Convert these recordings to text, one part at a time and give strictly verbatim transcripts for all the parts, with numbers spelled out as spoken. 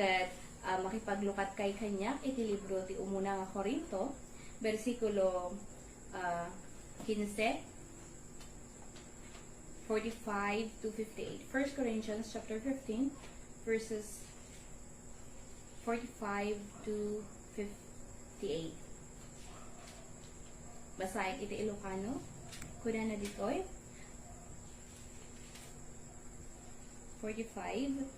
Ket, ah, makipaglukat kay kaniak iti libro ti umuna nga Corinto, bersikulo, ah, kinse, forty-five to fifty-eight. First Corinthians chapter fifteen, verses forty-five to fifty-eight. Basaek iti Ilocano. Kunana ditoy, forty-five.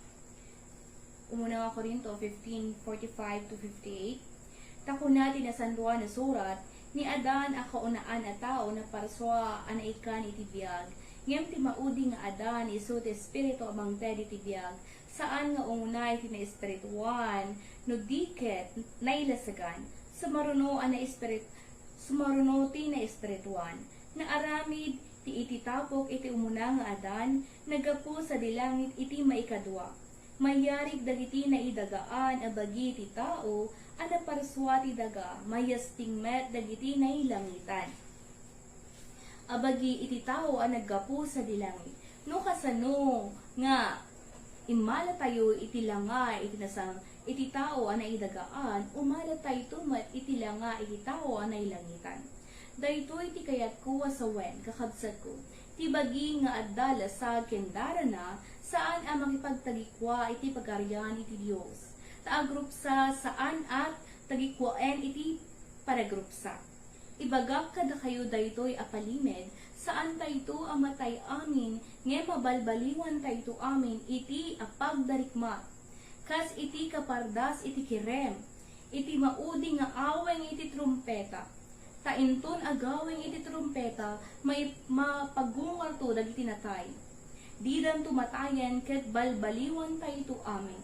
Umuna nga Corinto fifteen forty-five to fifty-eight. Ta kuna ti Nasantoan a Surat, ni Adan a kaunaan a tao naparsua a naikkan iti biag, ngem ti maudi nga Adan isu ti Espiritu a mangted iti biag, saan nga umuna iti naespirituan, no di ket nailasagan. Sumaruno a naispirit-, sumaruno ti naespirituan. Naaramid ti iti tapok iti umuna nga Adan, naggapu sadi langit iti maikadua. Mayarig dagiti naidagaan a bagi ti tao a naparsua ti daga, mayasting met dagiti nailangitan a bagi iti tao a naggapu sadi langit. No kasano nga imalatayo iti langa iti nasang-, iti tao a naidagaan, umalatayto met iti langa iti tao a nailangitan. Daytoy ti kayatko a sawen, kakabsatko, ti bagi nga adda lasag ken darana, saan a makipagtagikua iti Pagarian iti Dios. Ta agrupsa, saan a tagikuaen iti panagrupsa. Ibagak kadakayo daytoy a palimed, saantayto a matay amin, ngem mabalbaliwantayto amin iti a pagdarikmat, kas iti kapardas iti kirem, iti maudi nga aweng iti trumpeta. Ta inton agaweng iti trumpeta, mai-, mapagungarto dagiti natay. Didanto matayen ket balbaliwantayto amin.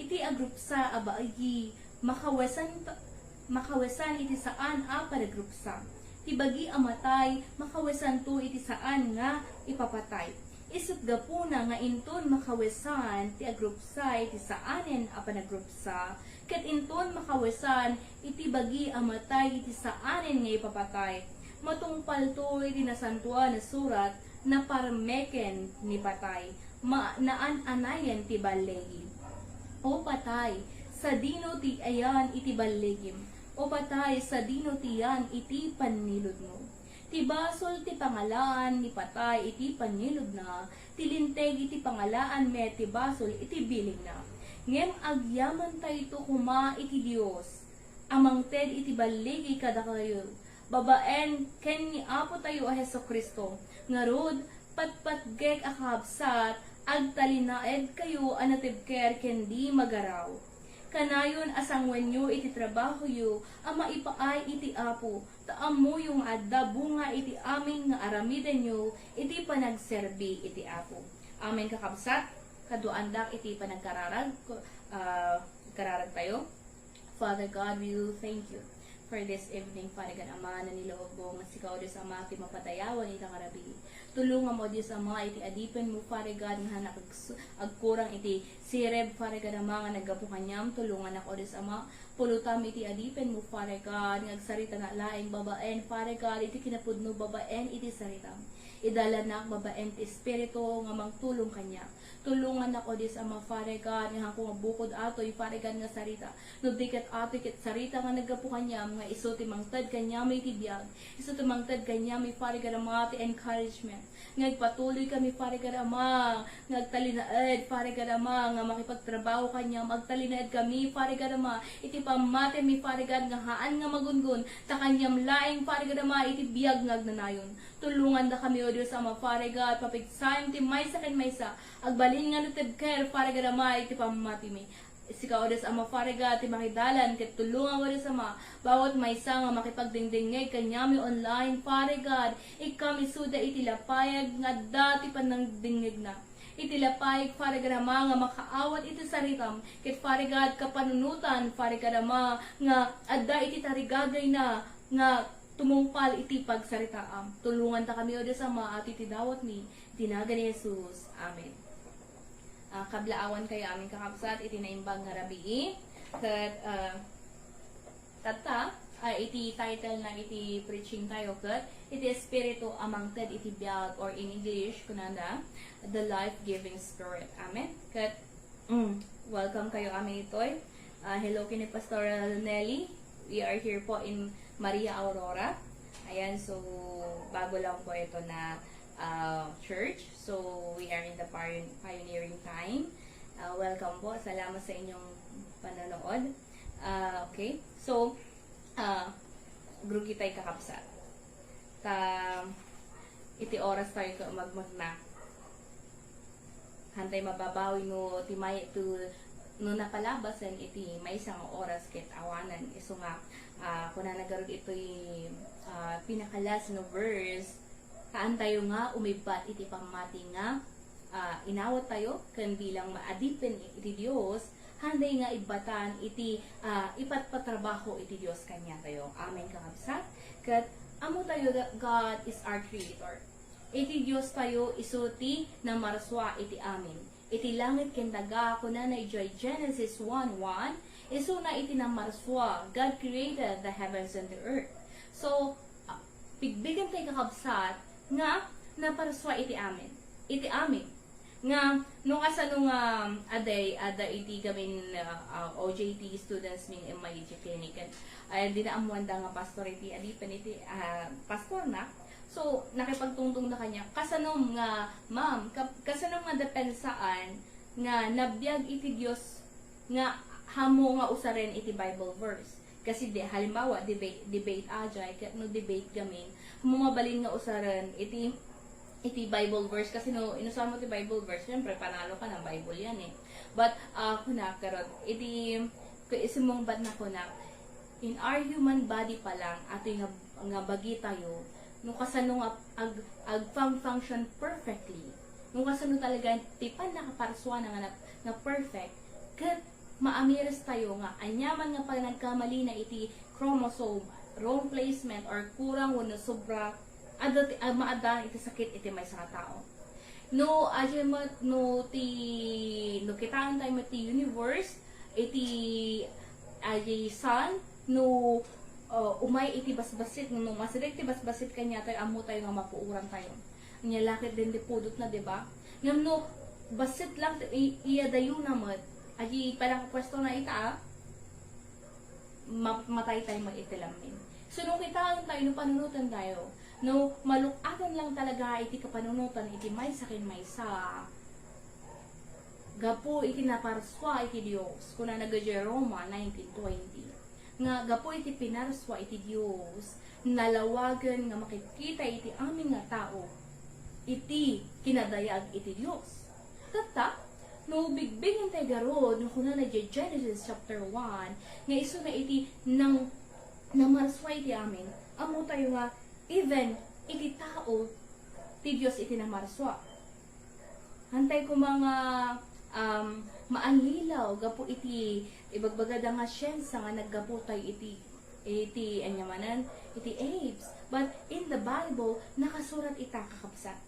Iti agrupsa a bagi, makawesan, makawesan iti saan a panagrupsa. Ti bagi a matay, makawesanto iti saan nga ipapatay. Isut' gapuna nga inton makawesan ti agrupsa iti saanen a panagrupsa, ket inton makawesan iti bagi a matay iti saanen nga ipapatay, matungpalto iti Nasantoan a Surat, naparmeken ni patay, ma-, naan-anayen ti balligi. O patay, sadino ti ayan iti balligim? O patay, sadino ti yan iti panniludmo? Ti basol ti pangalaan ni patay iti panniludna, ti linteg iti pangalaan met ti basol iti bilingna. Ngem agyamantayto koma iti Dios a mangted iti balligi kadakayo, babaen ken ni Apotayo a Jesu-Cristo. Ngarud, patpatgek a kakabsat, agtalinaedkayo a natibker ken di magaraw. Kanayon a sanguenyo iti trabahoyo a maipaay iti Apo, ta ammoyo nga adda bunga iti amin nga aramidenyo iti panagserbi iti Apo. Amen, kakabsat. Kaduaandak iti panagkararag, ah, kararag tayo. Father God, we will thank you for this evening, Father God, Ama, nanilaog mo nga sika, O Dios Ama, ti mapadayawan ita nga rabii. Tulongam, O Dios Ama, iti adipenmo, Father God, nga hanak agsu-, agkurang iti sirib, Father God, Ama, nga naggapu kaniam. Tulongannak, O Dios Ama, pulutam iti adipenmo, Father God, nga agsaritanak laeng babaen, Father God, iti kinapudno babaen iti saritam. Idalanak babaen ti Espiritu nga mangtulong kaniak. Tulongannak, O Dios Ama, Father God, nga haanko nga bukod atoy, Father God, nga sarita. No di ket atoy ket sarita nga naggapu kaniam, nga isu ti mangted kaniam iti biag. Isu ti mangted kaniam, Father God Ama, ti encouragement. Nga agpatuloy kami, Father God Ama, nga agtalinaed, Father God Ama, nga makipagtrabaho kaniam, agtalinaed kami, Father God Ama, iti pammatimi, Father God, nga haan nga magungon, ta kaniam laeng, Father God Ama, iti biag nga agnanayon. Tulongandakami, O Dios Ama, Father God, papigsaem ti maysa ken maysa, agbalin nga natibker, Father God Ama, iti pammatimi. Sika, O Dios Ama, Father God, ti makidalan, ket tulongam, O Dios Ama, bawat maysa nga makipagdingdingngeg kaniami online, Father God, ikkam isuda iti lapayag nga adda ti panangdingngegna. Iti lapayag, Father God Ama, nga makaawat iti saritam, ket, Father God, kapanunotan, Father God Ama, nga adda iti tarigagayna nga tumungpal iti pagsaritaam. Tulongantakami, O Dios Ama, iti dawatmi, iti nagan ni Jesus. Amen. Ah, kablaawankayo amin, kakabsat, iti naimbag nga rabii. Ket, ah, tatta, ah, iti title na iti preaching tayo, ket iti Espiritu a mangted iti biag, or in English, kunada, The Life-Giving Spirit. Amen? Ket, mm, Welcome kayo amin itoy. Ah, hello kini Pastor Nelly. We are here po in Maria Aurora. Ayan, so bago lang po ito na ah, church. So we are in the pioneering time. Ah, welcome po. Salamat sa inyong panonood. Ah, okay. So, ah, grugi tay kakabsat. Ta, iti oras tayo ka magmagna. Hantay mababawi no ti may to no napalabasen iti maysa nga oras ket awanan isu nga ah, kunana garud itoy ah, pinakalas no verse. Haan tayo nga umibbat iti pammati nga ah, inawat tayo ken bilang maadipen iti Dios, hantay nga ibbatan iti ah, ipatpatrabaho iti Dios kaniatayo. Amen, kakabsat. Ket ammo tayo that God is our creator. Iti Dios tayo isu ti namarsua iti amin. Iti langit ken daga, kunana idiay Genesis one one, isuna iti namarsua, God created the heavens and the earth. So, ah, bigbigen tay kakabsat nga naparsua iti amin. Iti amin. Nga, no kasano nga aday, ada iti gamin ah, ah, O J T students min M I G clinic, ay, di na ammuanda nga pastor iti, adipen iti ah, pastor na. So, nakipagtungtong na kanya, kasanom nga, ma'am, ka- kasanom nga depensaan nga nabiag iti Dios nga hamo nga usaren iti Bible verse. Kasi di, halimbawa, debate, debate ajay, ket no debate gamin, hamo mabalin nga usaren iti iti Bible verse, kasi no inusar mo ti Bible verse, syempre panalo ka na, Bible yan eh. But ah, kunak, pero iti, kung isumungbat na kunak, in our human body pa lang, atoy nga, nga bagi tayo, no kasano nga ag, ag-function perfectly, no kasano talaga ti pannakaparsua na nga, na- nga perfect, ket maamiris tayo nga aniaman nga panagkamali na iti chromosome, wrong placement, or kurang wenno sobra, adda ti, ah, maaddaan iti sakit iti maysa nga tao. No, ajay met, no ti, no kitaan tayo met ti universe, iti, ajay sun, no uh, umay iti basbasit, no masideg ti basbasit kaniatayo, ammo tayo nga mapuoran tayo. Ania la ket daydi pudot na, di ba? Ngem no bassit lang ti, i- iya dayona met, adi pala ka pwesto na ita, ah, ma- matay tayo met iti lammin. So, no kitaen tayo, no panunoten tayo, no maluk-atan lang talaga iti kapanunotan iti maysa ken maysa, gapu iti naparsua iti Dios, kunana idiay Roma nineteen twenty, nga gapu iti pinarsua iti Dios, nalawagen nga makitkita iti amin nga tao iti kinadayag iti Dios. Tatta, no bigbigentayo garud, no kunana idiay Genesis chapter one, nga isuna iti nang-, namarsua iti amin, ammo tayo nga even iti tao, ti Dios iti namarsua. Hantay koma nga, um, maangilaw gapu iti ibagbagada nga siensia nga naggapu tayo iti, iti, ania manen, iti apes. But in the Bible, nakasurat ita, kakabsat.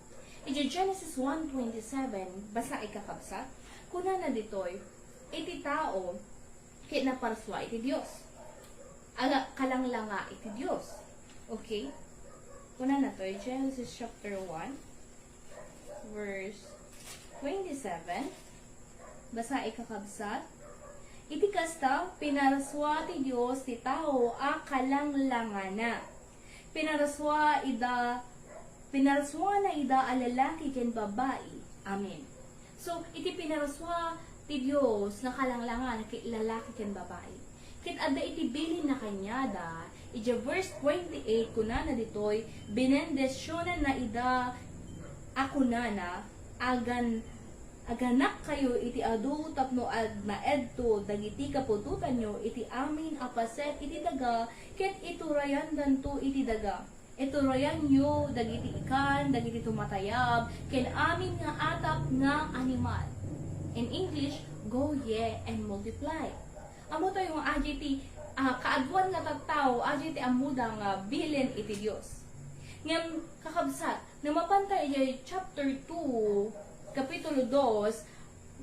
Iti Genesis one twenty-seven, basa, kakabsat, kunana ditoy, iti tao, ket naparsua iti Dios. Ala, kalanglanga iti Dios. Okay? Kunana toy, Genesis chapter one, verse twenty-seven. Basa, kakabsat. Iti kasta, pinarsua ti Dios ti tao a kalanglangana. Pinarsua ida, pinarsuana ida a lalaki ken babai. Amen. So, iti pinarsua ti Dios nga kalanglangana ket lalaki ken babai. Ket adda iti bilinna kaniada, iti verse twenty-eight, kunana ditoy, "Binendisionanna ida a kunana, agan-, aganakkayo iti adu tapno agnaedto dagiti kaputotanyo iti amin a paset iti daga, ket iturayandanto iti daga." Iturayanyo dagiti ikan, dagiti tumatayab, ken amin nga atap nga animal. In English, "Go ye and multiply." Ammo tayo nga adi ti, ah, kaaduan nga tattao, adi ti ammoda nga bilin iti Dios. Ngem, kakabsat, no mapan tayo idiay chapter two, kapitulo dos,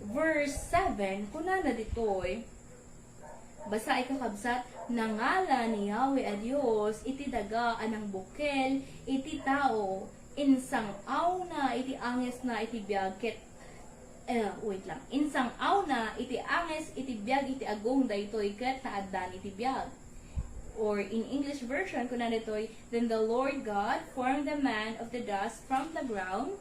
verse seven, kunana ditoy, Basa, kakabsat, "Nangalan ni Yahweh a Dios iti daga a nangbukkel iti tao, insang-awna iti angesna iti biag ket Eh, wait lang. Insang-awna iti angis iti biag iti agong daytoy ket naaddan iti biag. Or in English version, kuna ditoy, "Then the Lord God formed the man of the dust from the ground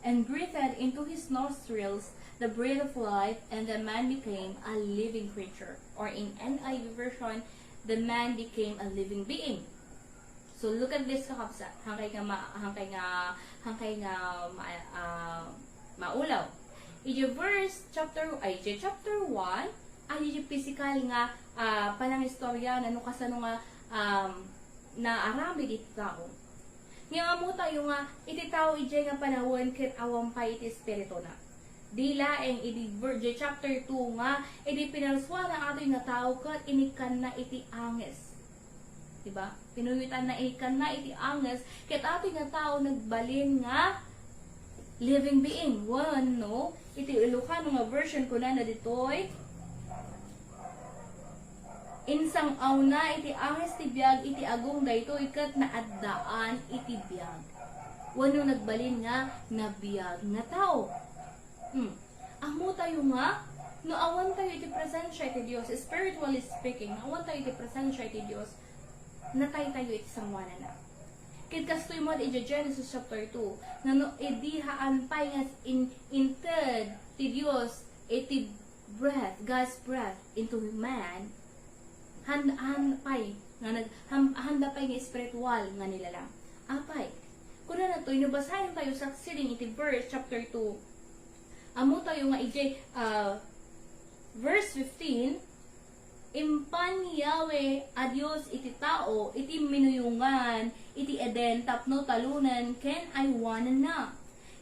and breathed into his nostrils the breath of life, and the man became a living creature." Or in N I V version, "The man became a living being." So look at this, kakabsat. Hangkay nga ma-, hangkay nga, hangkay nga ma-, ah, maulaw. Iti verse chapter, ay, iti chapter one, ay, iti physical nga, ah, panangistorya na no kasano nga, um, naaramid iti tao. Nga ammo tayo nga, iti tao idiay nga panawen ket awan pay iti espirituna. Di laeng iti ver-, iti chapter two nga, iti pinarsuana atoy nga tao ket inikkanna iti angis. Diba? Pinuwitanna, inikkanna iti angis, ket atoy nga tao nagbalin nga living being. Wenno, iti Ilocano nga version, kunana ditoy, "Insang-awna iti angis ti biag iti agong daytoy ket naaddaan iti biag." Wenno nagbalin nga nabiag nga tao. Hmm. Ammo tayo nga, no awan tayo iti presensya iti Dios, spiritually speaking, no awan tayo iti presensya iti Dios, natay tayo iti sangoananna. Ket kastoy met iti Genesis chapter two, nga no idi haan pay nga in-, inted ti Dios iti breath, God's breath into man, han-, han pay nga nag-, han-, handa pay nga espiritual nga nilalang. Apay, kunana toy, no basaen tayo succeeding iti verse chapter two, ammo tayo nga iti, ah, verse fifteen, "Impan ni Yahweh a Dios iti tao iti minuyongan iti Eden tapno talunen ken aywanenna."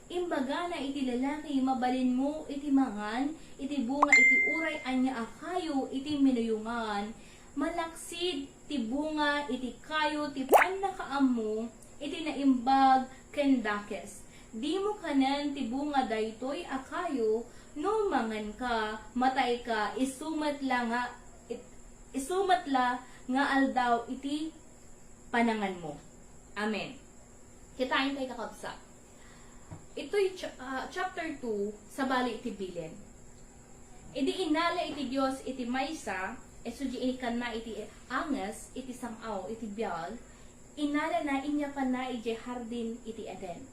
Imbagana iti lalaki, "Mabalinmo iti mangan iti bunga iti uray ania a kayo iti minuyongan, malaksid ti bunga iti kayo ti pannakaammo iti naimbag ken dakes. Dimo kanen ti bunga daytoy a kayo, no manganka, matayka, isu met la nga, it-, isu met la nga aldaw iti pananganmo." Amen. Kitaen tayo, kakabsat. Itoy cha-, ah, chapter two, sabali iti bilin. Idi inala iti Dios iti maysa, isu di inikkanna iti angis, iti sang-aw, iti biag, inalana, inyapanna idiay hardin iti Eden.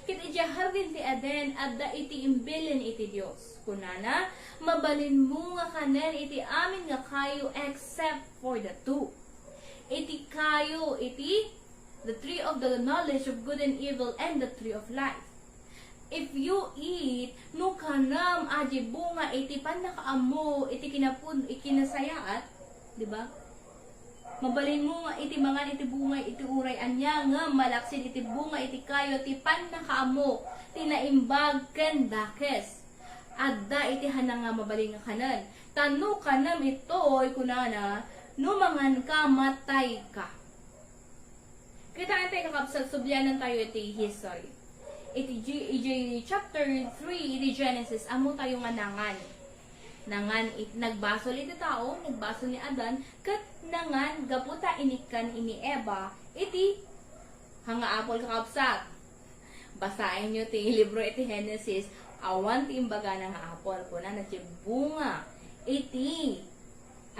Ket idiay hardin ti Eden, adda iti imbilin iti Dios. Kunana, "Mabalinmo nga kanen iti amin nga kayo except for the two." Iti kayo, iti the tree of the knowledge of good and evil and the tree of life. If you eat, no kanem adi bunga iti pannakaammo iti kinapun-, iti kinasayaat, di ba? Mabalinmo nga iti mangan iti bunga iti uray ania, ngem malaksid iti bunga iti kayo ti pannakaammo ti naimbag ken dakes. Adda iti hanan nga mabalin nga kanen. Ta no kanem itoy, kunana, no manganka, matayka. Kitaen tayo, kakabsat, sublianan tayo iti history. Iti G-, iti chapter three iti Genesis, ammo tayo nga nangan. Nangan it-, nagbasol iti tao, nagbasol ni Adan, ket nangan gapu ta inikkan ni Eva iti nga apple, kakabsat. Basaenyo ti libro iti Genesis, awan ti imbagana nga apple, kunana ti bunga iti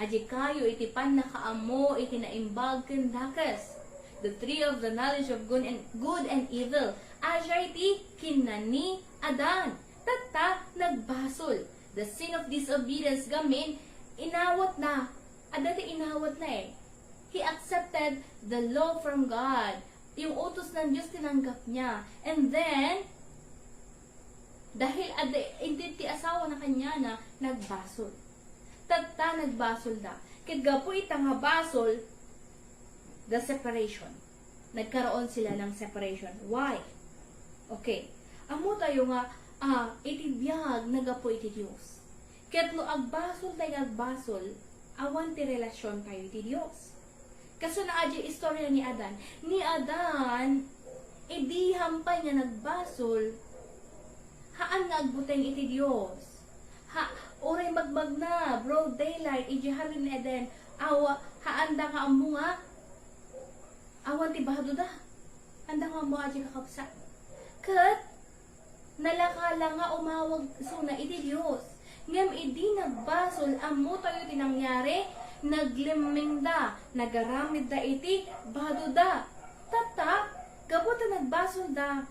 adi kayo iti pannakaammo iti naimbag ken dakes, the tree of the knowledge of good and, good and evil. Adi ti kinna ni Adan. Tatta, nagbasol. The sin of disobedience, gamin, inawatna. Adda ti inawatna eh. He accepted the law from God. Yung utos ng Diyos, tinanggap niya. And then, dahil adda inted ti asawana kaniana, nagbasol. Tatta, nagbasolda. Ket gapu ita nga basol, the separation. Nagkaroon sila ng separation. Why? Okay. Ammo tayo nga, ah, iti biag nagapu iti Dios. Ket no agbasol tayo nga agbasol, awan ti relasyon tayo iti Dios. Kasano adi istorya ni Adan? Ni Adan, idi hampay nga nagbasol, haan nga agbuteng iti Dios. Ha, uray magbagna, broad daylight, iti Hardin Eden, awa, haanda nga ammo nga, awan ti badoda. Anda nga ammo adi, kakabsat. Ket, Nalaka la nga umawag isuna iti Dios. Ngem idi nagbasol, ammotayo ti nangyari, naglemmengda, nagaramidda iti badoda. Tatta, gapu ta nagbasolda,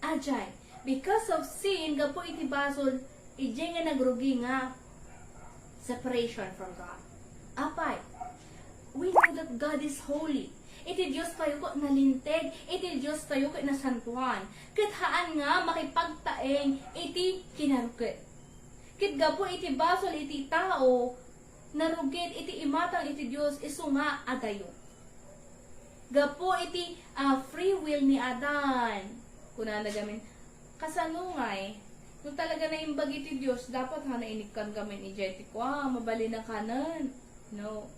ajay, because of sin, gapu iti basol, idiay nga nagrugi nga separation from God. Apay, we know that God is holy. Iti Dios tayo ket nalinteg, iti Dios tayo ket nasantuan. Ket haan nga makipagtaeng iti kinaruket. Ket gapu iti basol iti tao, narugit iti imatang iti Dios, isu nga adayo. Gapu iti, ah, free will ni Adan. Kunana gamin, kasano ngay? No talaga naimbag iti Dios, dapat haan nga inikkan gamin idiay ti kua, mabalin a kanen. No.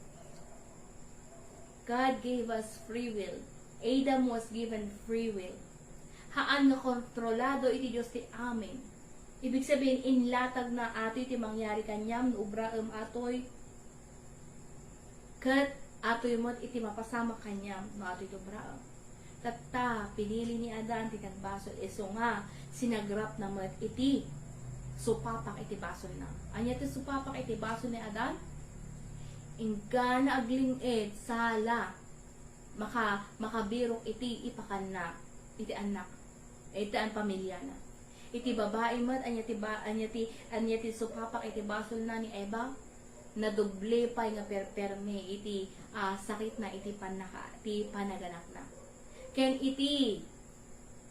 God gave us free will. Adam was given free will. Haan nga kontrolado iti Dios ti amin. Ibig sabihin, inlatag na atoy ti mangyari kaniam no ubraem atoy. Ket atoy met iti mapasamak kaniam no atoy ti ubraem. Tatta, pinili ni Adan ti nagbasol, isu nga sinagrapna met iti supapak iti basolna. Ania ti supapak iti basol ni Adan? Inggana agling-ed, sala, maka-, makabirok iti ipakanna, iti annak, iti an-, pamiliana. Iti babai met, ania ti ba-, ania ti, ania ti supapak iti basolna ni Eva? Nadoble pay nga perpermi iti, ah, sakitna iti pannaka-, ti panaganakna. Ken iti,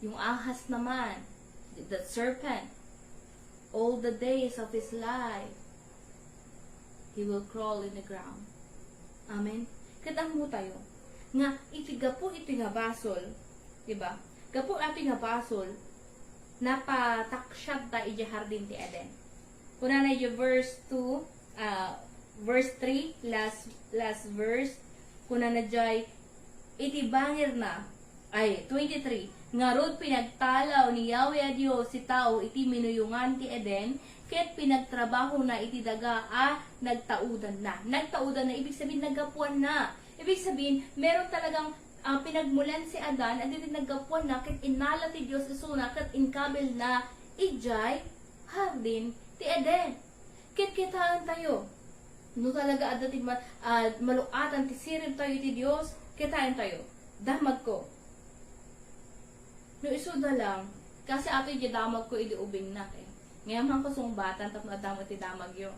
yung ahas naman, the serpent, all the days of his life, he will crawl in the ground. Amen? Ket ammo tayo nga iti gapu iti nga basol, di ba? Gapu iti nga basol, napataksiatta iti hardin ti Eden. Kunana iti verse two, ah, verse three, last, last verse, kunana jay, iti bangirna, ay, twenty-three, ngarud, pinagtalaw ni Yahweh a Dios ti tao iti minuyongan ti Eden, ket pinagtrabahona iti daga a nagtaudanna. Nagtaudanna, ibig sabihin, naggapuanna. Ibig sabihin, meron talagang, ah, pinagmulan si Adan, iti naggapuanna, ket inala ti Dios isuna, ket inkabilna idiay hardin ti Eden. Ket kitaen tayo, no talaga adda ti ma-, ah, maluatan ti sirib tayo iti Dios, kitaen tayo. Damagko. No isuda lang, kasi ato iti damagko idi ubingnak, eh. Ngayon man ko sungbatan tapno adda met ti damagyo.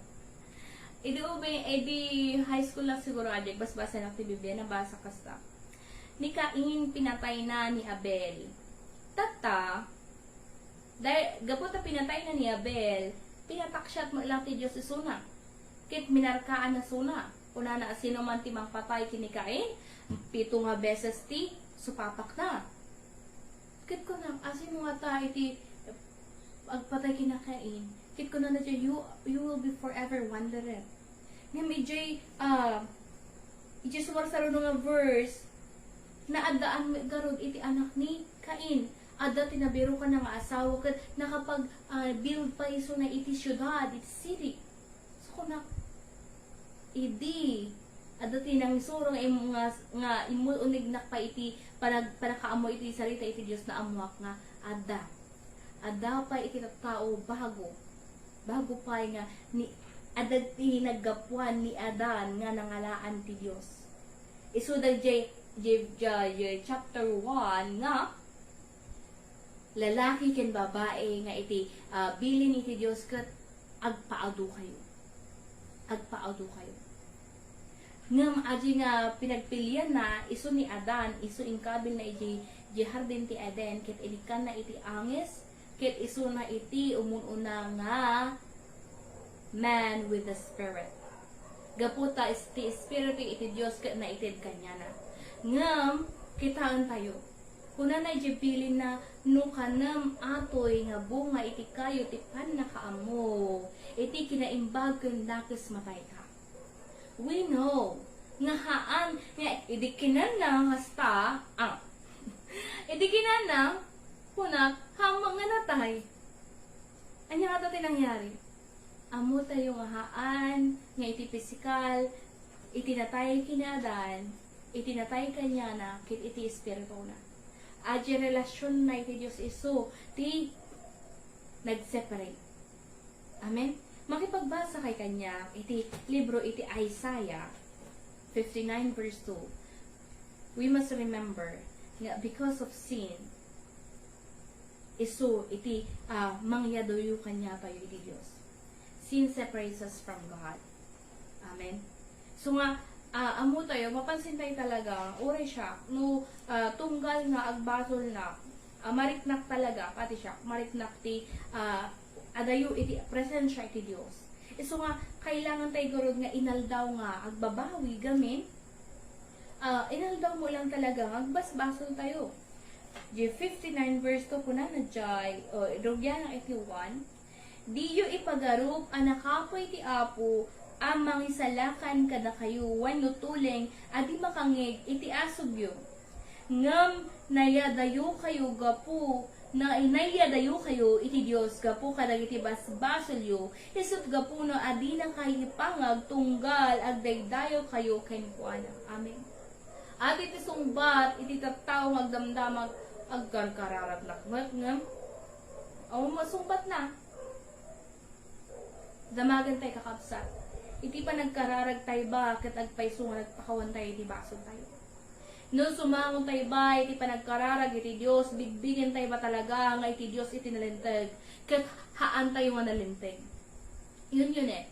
Idi ubing, idi high school lang siguro, adi, basbasanak ti Biblia, nabasa kasta. Ni Cain, pinatayna ni Abel. Tatta, Day-, gapu ta pinatayna ni Abel, pinataksiat met lang ti Dios isuna. Ket minarkaanna isuna. Kunana, "Sino man ti mangpatay ken ni Cain, pito nga beses ti supapakna." Ket kunak, "A, sino ngata iti agpatay ken ni Cain?" Ket kunana, "You, you will be forever wanderer." Ngem idiay, ah, idiay sumarsaruno nga verse, naaddaan met garud iti anak ni Cain. Adda ti nabirukanna nga asawa ket nakapag, ah, build pa isuna iti siudad, iti city. So, kunak, idi adda ti nangisuro nga im-, nga, nga immuunegnak pay iti panag-, panakaammo iti sarita iti Dios, naammoak nga adda. Adda pay iti tattao bago. Bago pay nga ni, adda ti naggapuan ni Adan nga nangalaan ti Dios. Isuda jay, jay, jay, jay chapter one nga lalaki ken babae nga iti, ah, bilin iti Dios ket agpaadu kayo. Agpaadu kayo. Ngem adi nga pinagpilianna, isu ni Adan, isu inkabilna iti, iti hardin ti Eden, ket inikkanna iti angis, ket isuna iti umun-una nga man with the Spirit. Gapu ta is-, ti Espiritu iti Dios ket naited kaniana. Ngem, kitaen tayo. Kunana iti bilinna, "No kanem atoy nga bunga iti kayo ti pannakaammo iti kinaimbag ken dakes matayka." We know nga haan nga idi kinanna, kasta, ah, idi kinanna, kunak, haan nga natay. Ania ngata ti nangyari? Ammo tayo nga haan nga iti pisikal, iti natay ken ni Adan, iti natay kaniana, ket iti espirituna. Adi relasionna iti Dios isu ti nag-separate. Amen? Makipagbasa kay kaniak iti libro iti Isaiah fifty-nine verse two. We must remember nga because of sin, isu iti, ah, mangyadayo kaniatayo iti Dios. Sin separates us from God. Amen. So nga, ah, ammo tayo, mapansin tayo talaga, uray siak, no, ah, tunggal nga agbasolnak, ah, mariknak talaga, pati siak, mariknak ti, ah, adayo iti presensya iti Dios. Isu nga, kailangan tayo garud nga inaldaw nga agbabawi gamin, ah, inaldaw mo lang talaga nga agbasbasol tayo. Di fifty-nine verse two, kunana jay, o, rugianak iti one, Diyo ipagarup a nakapuy ti Apo a mangisalakan kadakayo wenno tuleng a di makangngeg iti asugyo. Ngem nayadayokayo gapu, na, nayadayokayo iti Dios gapu kadagiti basbasolyo, isut' gapuna a dinakayo ipangag tunggal agdaydayokayo kenkuana. Amen. Iti sungbat iti tattao nga agdamdama, agkarkararagnak met ngem, awan masungbatna. Damagen tayo, kakabsat. Iti panagkararag tayo ba, ket agpayso nga nagpakawan tayo iti basol tayo. No sumango tayo ba iti panagkararag iti Dios, bigbigen tayo ba talaga nga iti Dios iti nalinteg, ket haan tayo nga nalinteg? Yun yun eh.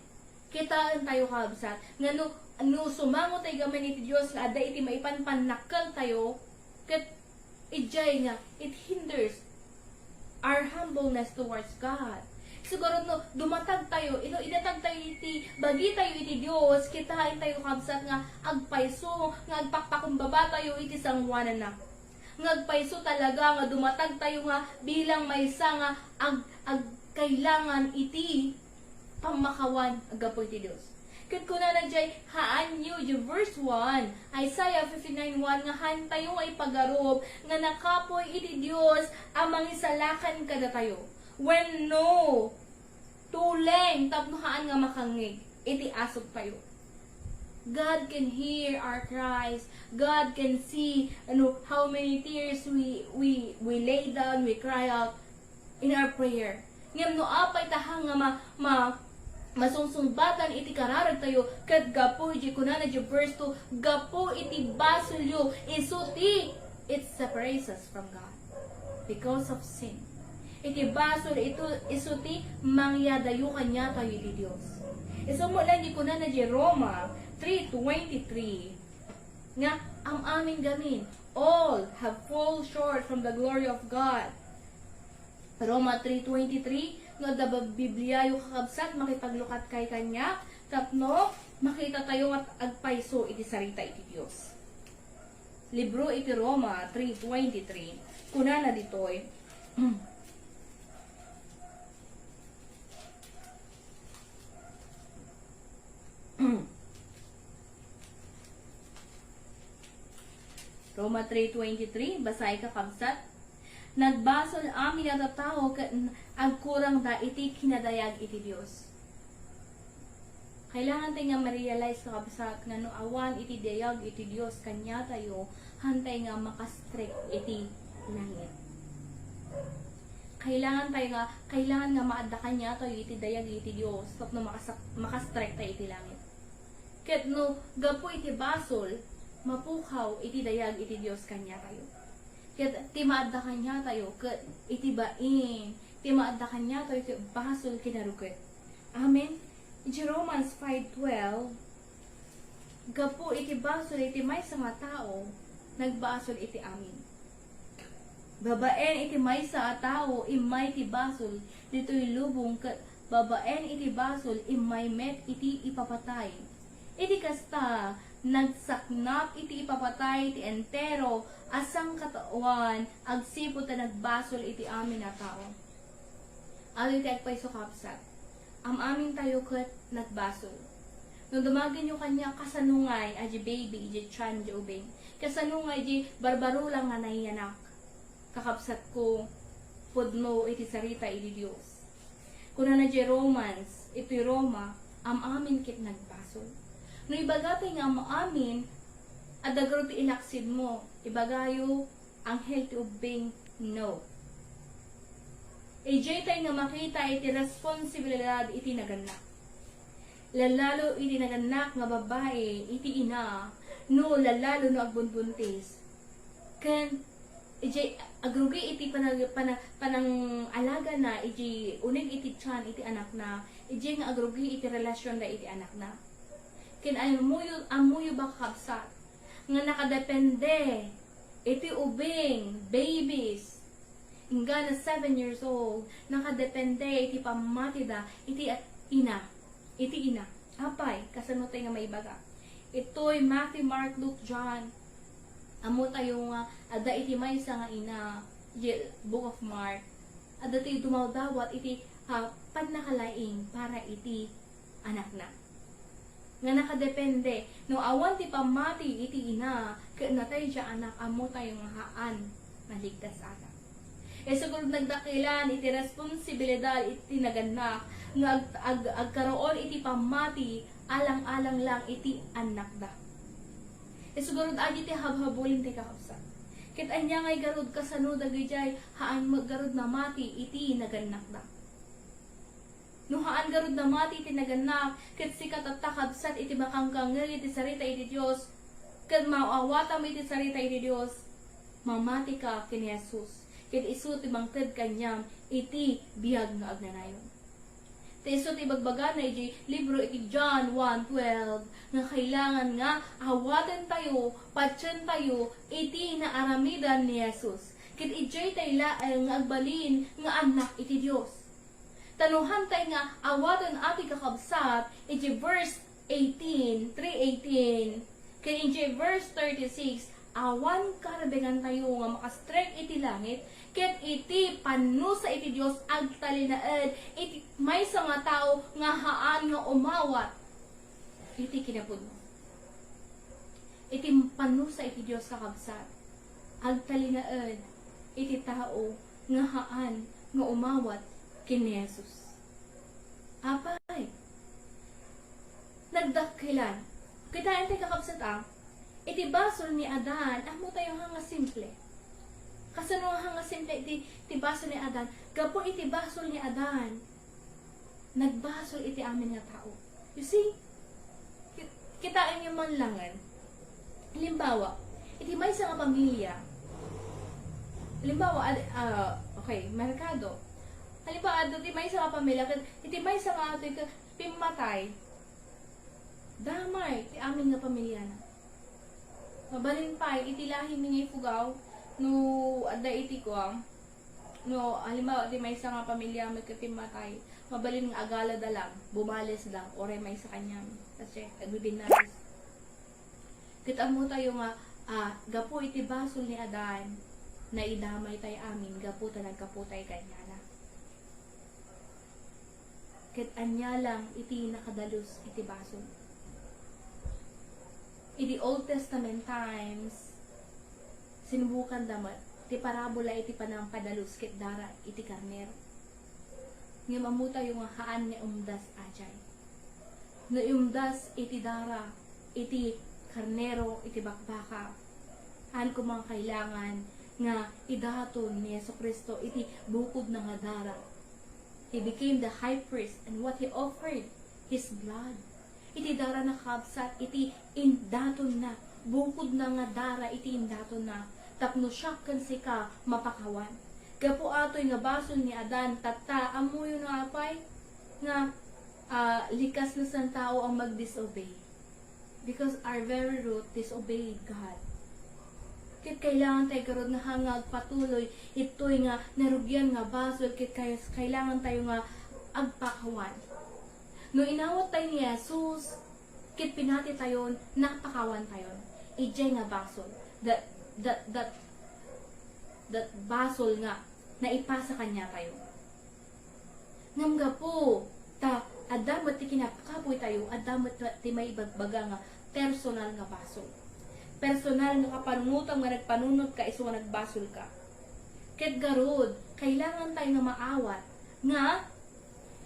Kitaen tayo, kakabsat, nga no, no sumango tayo gamin iti Dios nga adda iti maipan pannakkel tayo, ket idiay nga it hinders our humbleness towards God. Siguro no dumatag tayo, ino idatag tayo iti bagi tayo iti Dios, kitaen tayo, kabsat, nga agpayso, nga agpakpakumbaba tayo iti sangoananna. Nga agpayso talaga nga dumatag tayo nga bilang maysa nga ag-, agkailangan iti pammakawan a gapu iti Dios. Ket kunana jay, haanyo, jay verse one, Isaiah fifty-nine one, nga haantayo nga ipagarup nga nakapuy iti Dios a mangisalakan kadatayo. Wenno, tuleng tapno haan nga makangngeg iti asugtayo. God can hear our cries. God can see, ano, how many tears we, we, we lay down, we cry out in our prayer. Ngem no apay ta haan nga ma-, ma-, masungsungbatan iti kararagtayo, ket gapu iti kunana iti verse two, gapu iti basolyo, isu ti, it separates us from God because of sin. Iti basol ito, isu ti mangyadayo kaniatayo iti Dios. Isu met laeng ti kunana iti Roma three twenty-three nga am-amin gamin, all have fall short from the glory of God. Roma three twenty-three, no adda ba-, Bibliayo, kakabsat, makipaglukat kay kaniak tapno makita tayo nga agpayso iti sarita iti Dios. Libro iti Roma three twenty-three, kunana ditoy, Roma three twenty-three, basay, kakabsat. Nagbasol amin a tattao ket agkurangda iti kinadayag iti Dios. Kailangan tayo nga ma-realize, kakabsat, nga no awan iti dayag iti Dios kaniatayo, haantay nga makastrek iti langit. Kailangan tayo nga, kailangan nga maadda kaniatayo iti dayag iti Dios tapno makasak-, makastrek tayo iti langit. Ket no gapu iti basol, mapukaw iti dayag iti Dios kaniatayo. Ket ti maadda kaniatayo ket iti bain ti maadda kaniatayo ket basol ken naruket. Amen. Iti Romans five twelve, gapu iti basol iti maysa nga tao, nagbasol iti amin. Babaen iti maysa a tao, immay ti basol ditoy lubong, ket babaen iti basol, immay met iti ipapatay. Iti kasta, nagsaknap iti ipapatay ti entero a sangkataoan agsipud ta nagbasol iti amin a tao. Adu iti agpayso, kabsat. Am-amin tayo ket nagbasol. No dumagenyo kaniak, kasano ngay a di baby, di tiyan, di ubing? Kasano ngay di barbarula nga naiyanak? Kakabsatko, pudno iti sarita iti Dios. Kunana di Romans, iti Roma, am-amin ket nagbasol. No ibagatayo nga am-amin, adda garud ti ilaksidmo. Ibagayo, anghel ti ubbing, no. Idiay tay nga makita iti responsibilidad iti nagannak. Lallalo iti nagannak nga babai, iti ina, no lallalo no agbunbuntis. Ken, idiay agrugi iti panag-, pana-, panangalagana, iti uneg iti tiyan iti anakna, idiay nga agrugi iti relasionda iti anakna. Ken ammoyo, ammoyo ba, kakabsat, nga nakadepende iti ubing, babies, inggana seven years old, nakadepende iti pammatida iti at-, ina, iti ina. Apay, kasano tay nga maibaga? Itoy Matthew, Mark, Luke, John. Ammo tayo nga adda iti maysa nga ina, ye-, Book of Mark. Adda tayo dumawdawat iti, ah, pannakalaing para iti anakna. Nga nakadepende, no awan ti pammati iti ina, ket natay diay anak, ammo tayo nga haan maligtas ata. Isu garud nagdakelan iti responsibilidad iti nagannak nga ag-, ag-, agkaroon iti pammati alang-alang lang iti annakda. Isu garud adi ti habhabulen ti kakabsat. Ket ania ngay garud kasano dagidiay haan met garud namati iti nagannakda? No haan garud namati iti nagannak, ket sika tatta, kabsat, iti makangkangngeg iti sarita iti Dios, ket maawatam iti sarita iti Dios, mamatika ken ni Jesus, ket isu ti mangted kaniam iti biag nga agnanayon. Ta isu ti ibagbagana iti libro iti John one twelve, nga kailangan nga awatentayo, patientayo iti naaramidan ni Jesus. Ket idiay tay laeng nga agbalin nga annak iti Dios. Ta no haantay nga awaten a ti kakabsat, iti verse eighteen, three eighteen, ken iti verse thirty-six, awan karbengantayo nga makastrek iti langit, ket iti pannusa iti Dios agtalinaed iti maysa nga tao nga haan nga umawat iti kinapudno. Iti pannusa iti Dios, kakabsat, agtalinaed iti tao nga haan nga umawat ken ni Jesus. Apay, nagdakkelan. Kitaen tay, kakabsat, a, iti basol ni Adan, ammo tayo nga, nga simple. Kasano nga, nga simple iti, iti basol ni Adan? Gapu iti basol ni Adan, nagbasol iti amin nga tao. You see? Ki-, kitaenyo man langen. Halimbawa, iti maysa nga pamilya, halimbawa, ad-, ah, okay, merkado. Halimbawa, adda ti maysa nga pamilya, ket iti maysa nga atoy ket pimmatay. Damay ti amin nga pamilyana. Mabalin pay iti lahimi nga ipugaw, no adda iti kuam, no, halimbawa, ti maysa nga pamilya met ket pimmatay, mabalin nga agalada lang, bumales lang, uray maysa kaniami. Kasi, agbibinales. Ket ammo tayo nga, ah, gapu iti basol ni Adan, naidamay tay amin, gapu ta nagkaputay kaniana. Ket ania lang iti nakadalus iti basol? Iti Old Testament times, sinubukanda met ti parabola iti panangpadalus ket dara iti karnero. Ngem ammo tayo nga haan nga umdas ajay. No umdas iti dara, iti karnero, iti bakbaka, haan koma nga kailangan nga idaton ni Jesu-Cristo iti bukodna nga dara. He became the high priest, and what he offered? His blood. Iti darana, kabsat, iti indatonna, bukodna nga dara iti indatonna, tapno siak ken sika mapakawan. Gapu atoy nga basol ni Adan, tatta, ammoyo no apay? Nga, ah, likas nga sentao ang mag-disobey. Because our very root disobeyed God. Ket kailangan tayo garud nga haan nga agpatuloy itoy nga narugian nga basol, ket kay-, kailangan tayo nga agpakawan. No inawat tayo ni Jesus, ket pinati tayon, napakawan tayon. Idiay nga basol. That, that, that, that basol nga naipasa kaniatayo. Ngem gapu ta adda met ti kinapakapuy tayo, adda met ti maibagbaga nga personal nga basol. Personal nga kapanunotam nga nagpanunotka isu nga nagbasol ka. Ket garud, kailangan tayo nga maawat nga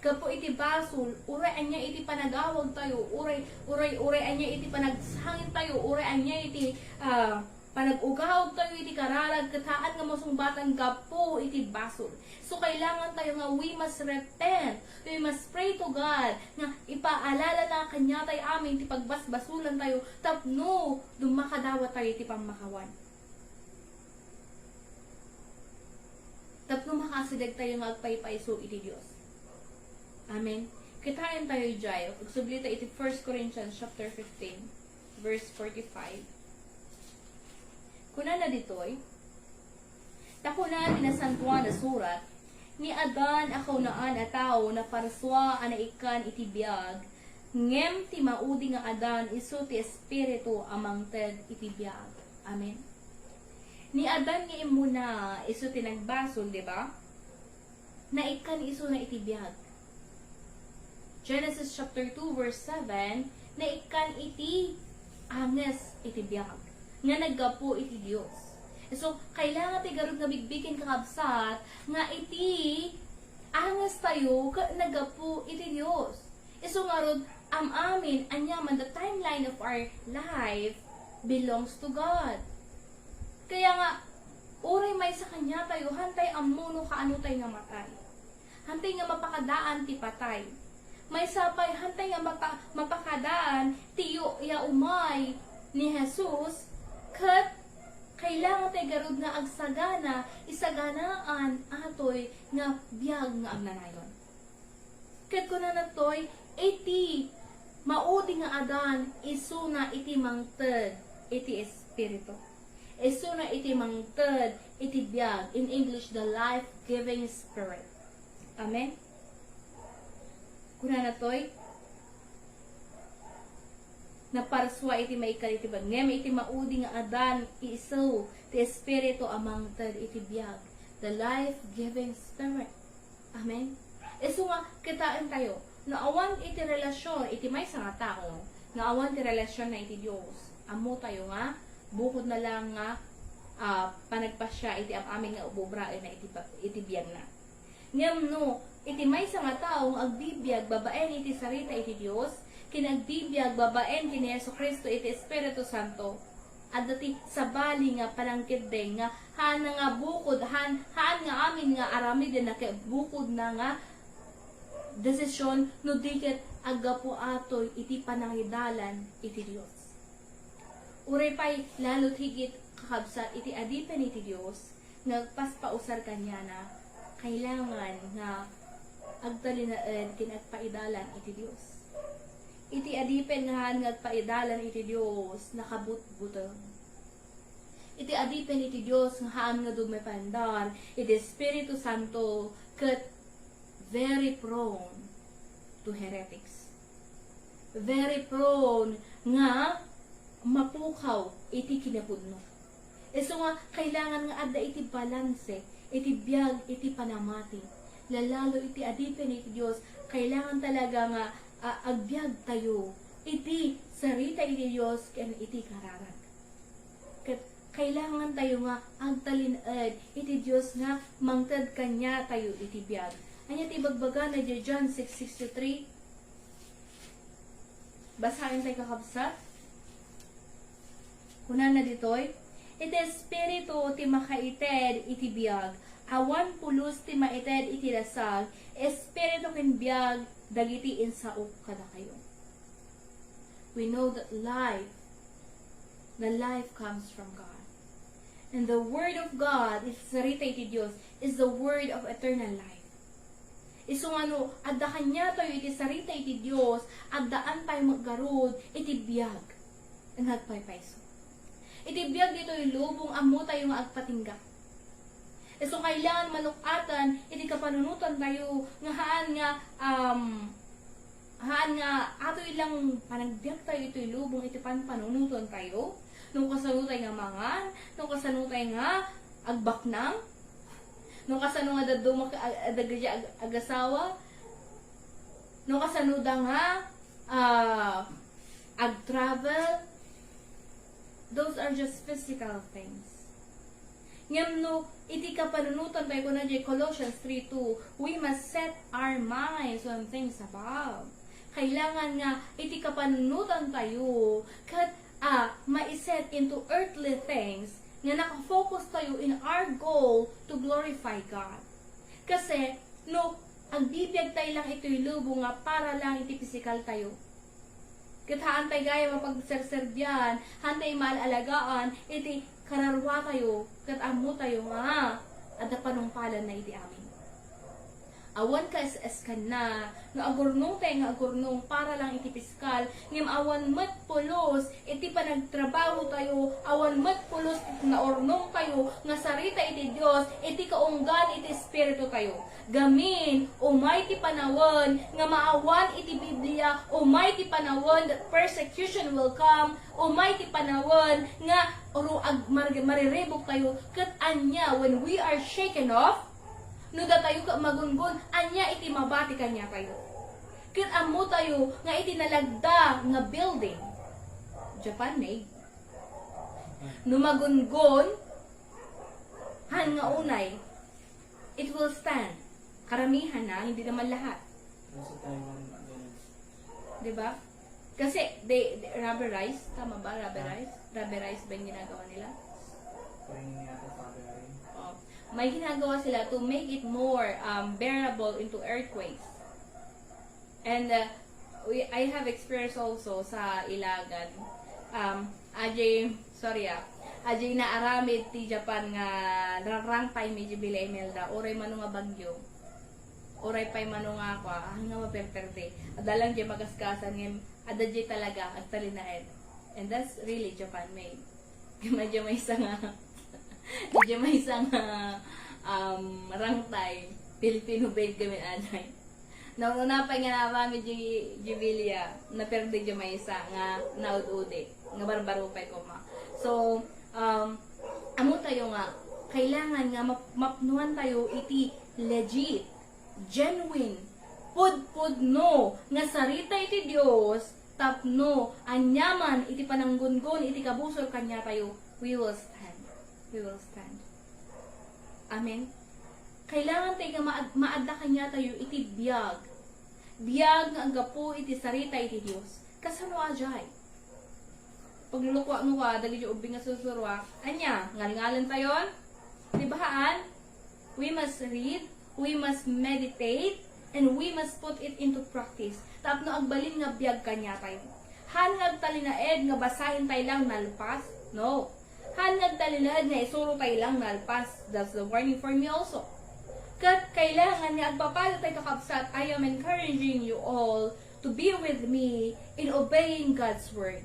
gapu iti basol, uray ania iti panagawag tayo, uray, uray, uray ania iti panagsangit tayo, uray ania iti, ah, Panag-ugaog tayo iti kararag ket haan nga masungbatan gapu iti basol. So, kailangan tayo nga we must repent, we must pray to God, nga ipaalala na kaniatayo amin ti pagbasbasolan tayo tapno dumakadawat tayo iti pammakawan. Tapno makaasideg tayo nga agpaypayso iti Dios. Amen. Kitaen tayo jay, agsubli ta iti First Corinthians chapter fifteen, verse forty-five. Kunana ditoy, ta kuna ti Nasantoan a Surat, ni Adan a kaunaan a tao naparsua a naikkan iti biag, ngem ti maudi nga Adan isu ti Espiritu a mangted iti biag. Amen. Ni Adan nga immuna isu ti nagbasol, di ba? Naikkan isuna iti biag. Genesis chapter two, verse seven, naikkan iti anges iti biag nga naggapu iti Dios. So, kailangan ti garud nga bigbigen, kakabsat, nga iti anges tayo ket naggapu iti Dios. Isu ngarud, am-amin, aniaman, the timeline of our life belongs to God. Kaya nga, uray maysa kaniatayo, haantay ammo no kaanotay nga matay. Haantay nga mapakadaan ti patay. Maysa pay, haantay nga mapa-, mapakadaan ti yu-, ya umay ni Jesus, ket kailangan tayo garud nga agsagana, isaganaan atoy nga biag nga agnanayon. Ket kunana toy, iti maudi nga Adan, isuna iti mangted iti Espiritu. Isuna iti mangted iti biag. In English, the life-giving Spirit. Amen? Kunana toy, naparsua iti maikkan iti biag. Ngem iti maudi nga Adan, isu ti Espiritu a mangted iti biag. The life-giving Spirit. Amen? Isu nga, kitaen tayo, no awan iti relasyon iti maysa nga tao, no awan ti relasyon na iti Dios, ammo tayo nga, bukod na lang nga, ah, panagpasya iti am-amin nga ububraen na iti ba-, iti biagna. Ngem no, iti maysa nga tao nga agbibiag babaen iti sarita iti Dios, ken agbibiag babaen ken ni Jesu-Cristo iti Espiritu Santo, adda ti sabali nga panangkeddeng nga haan nga bukod, haan, haan nga amin nga aramiden na ket bukod na nga desisyon no di ket aggapu atoy iti panangidalan iti Dios. Uray pay lalo ti higit, kakabsat, iti adipen iti Dios nga agpaspausar kaniana, kailangan nga agtalinaed ken agpaidalan iti Dios. Iti adipen nga haan nga agpaidalan iti Dios, nakabutbuteng. Iti adipen iti Dios nga haan nga dumependar iti Espiritu Santo ket very prone to heretics. Very prone nga mapukaw iti kinapudno. Isu nga kailangan nga adda iti balanse iti biag iti panamati. Lalalo iti adipen iti Dios, kailangan talaga nga, ah, agbiag tayo iti sarita iti Dios ken iti kararag. Ket kailangan tayo nga agtalinaed iti Dios nga mangted kaniatayo iti biag. Ania ti ibagbagana idiay John six sixty-three? Basaen tayo, kakabsat. Kunana ditoy, "Iti Espiritu ti makaited iti biag, awan pulos ti maited iti dasag, espiritu ken biag dagiti insaok kadakayo." We know that life, the life comes from God. And the Word of God, iti sarita iti Dios, is the Word of eternal life. Isu nga no adda kaniatayo iti sarita iti Dios, addaan tayo met garud iti biag nga agpaypayso. Iti biag ditoy lubong, ammo tayo nga agpatingga. Isu kailangan maluk-atan iti kapanunotan tayo nga haan nga, um, haan nga atoy lang panagbiag tayo itoy lubong iti panpanunotan tayo. No kasano tayo nga mangan, no kasano tayo nga agbaknang, no kasano nga dadduma ka-, ag-, dagiti ag-, agasawa, no kasano da nga, ah, ag-travel, those are just physical things. Ngem no, iti kapanunotan tayo, kuna diay Colossians three two, we must set our minds on things above. Kailangan nga iti kapanunotan tayo, ket, ah, mais-, set into earthly things nga nakafocus tayo in our goal to glorify God. Kasi, no, agbibiag tayo lang ito'y lubong nga para lang iti pisikal tayo. Ket haan tayo gayam a pagserserbian, haan tayo maal-alagaan iti kararua tayo, ket ammo tayo nga adda panungpalanna iti amin. Awan kaes-eskanna no agurnong tayo nga agurnong para lang iti pisikal, ngem awan met pulos iti panagtrabaho tayo, awan met pulos iti naurnong tayo nga sarita iti Dios, iti kaunggan iti espiritu tayo. Gamin, umay ti panawen nga maawan iti Biblia, umay ti panawen that persecution will come, umay ti panawen nga ru-, ag-, mar-, mariribuk tayo, ket ania, when we are shaken off, no datayo ket magungon, ania iti mabati kaniatayo? Ket ammo tayo nga iti nalagda nga building, Japan made. No magungon, haan nga unay, it will stand. Karamihan na, hindi naman lahat. Nasa Taiwan, ganun. Di ba? Kasi, they, they, rubberized, tama ba? Rubberized? Rubberized ba yung ginagawa nila? Parang yata sa rubberized. Oh. May ginagawa sila to make it more, um, bearable into earthquakes. And, uh, we, I have experience also sa Ilagan. Um, ajay, sorry ah, ajay naaramid ti Japan nga rarangtay medyo Bila Imelda, uray mano nga bagyo. Uray pay mano nga kua, ah, nga maperte. Adda lang jay magaskasan, ngem adda jay talaga, agtalinaed. And that's really Japan made. Medyo maysa nga, medyo maysa nga, um, rangtay, Filipino made gamin ajay. Nauna pay nga naaramid jay, jay Bila, naperde jay maysa nga naud-udi, nga barbaro pay koma. So, um, ammo tayo nga, kailangan nga map-, mapnuan tayo iti legit, genuine, pudpudno nga sarita iti Dios, tapno aniaman iti pananggungon iti kabusor kaniatayo, we will stand. We will stand. Amen. Kailangan tayo nga maad-, maadda kaniatayo iti biag. Biag nga aggapu iti sarita iti Dios. Kasano ajay? Paglulukuan mo ka, dagiti ubbing nga sursuruak. Ania, ngalngalen tayon? Di ba haan? We must read, we must meditate, and we must put it into practice. Tapno agbalin nga biag kaniatayo. Haan nga agtalinaed nga basaen tayo lang nalpas? No. Haan nga agtalinaed nga isuro tayo lang nalpas? That's the warning for me also. Ket kailangan nga agpapalo tayo, kakabsat, I am encouraging you all to be with me in obeying God's word.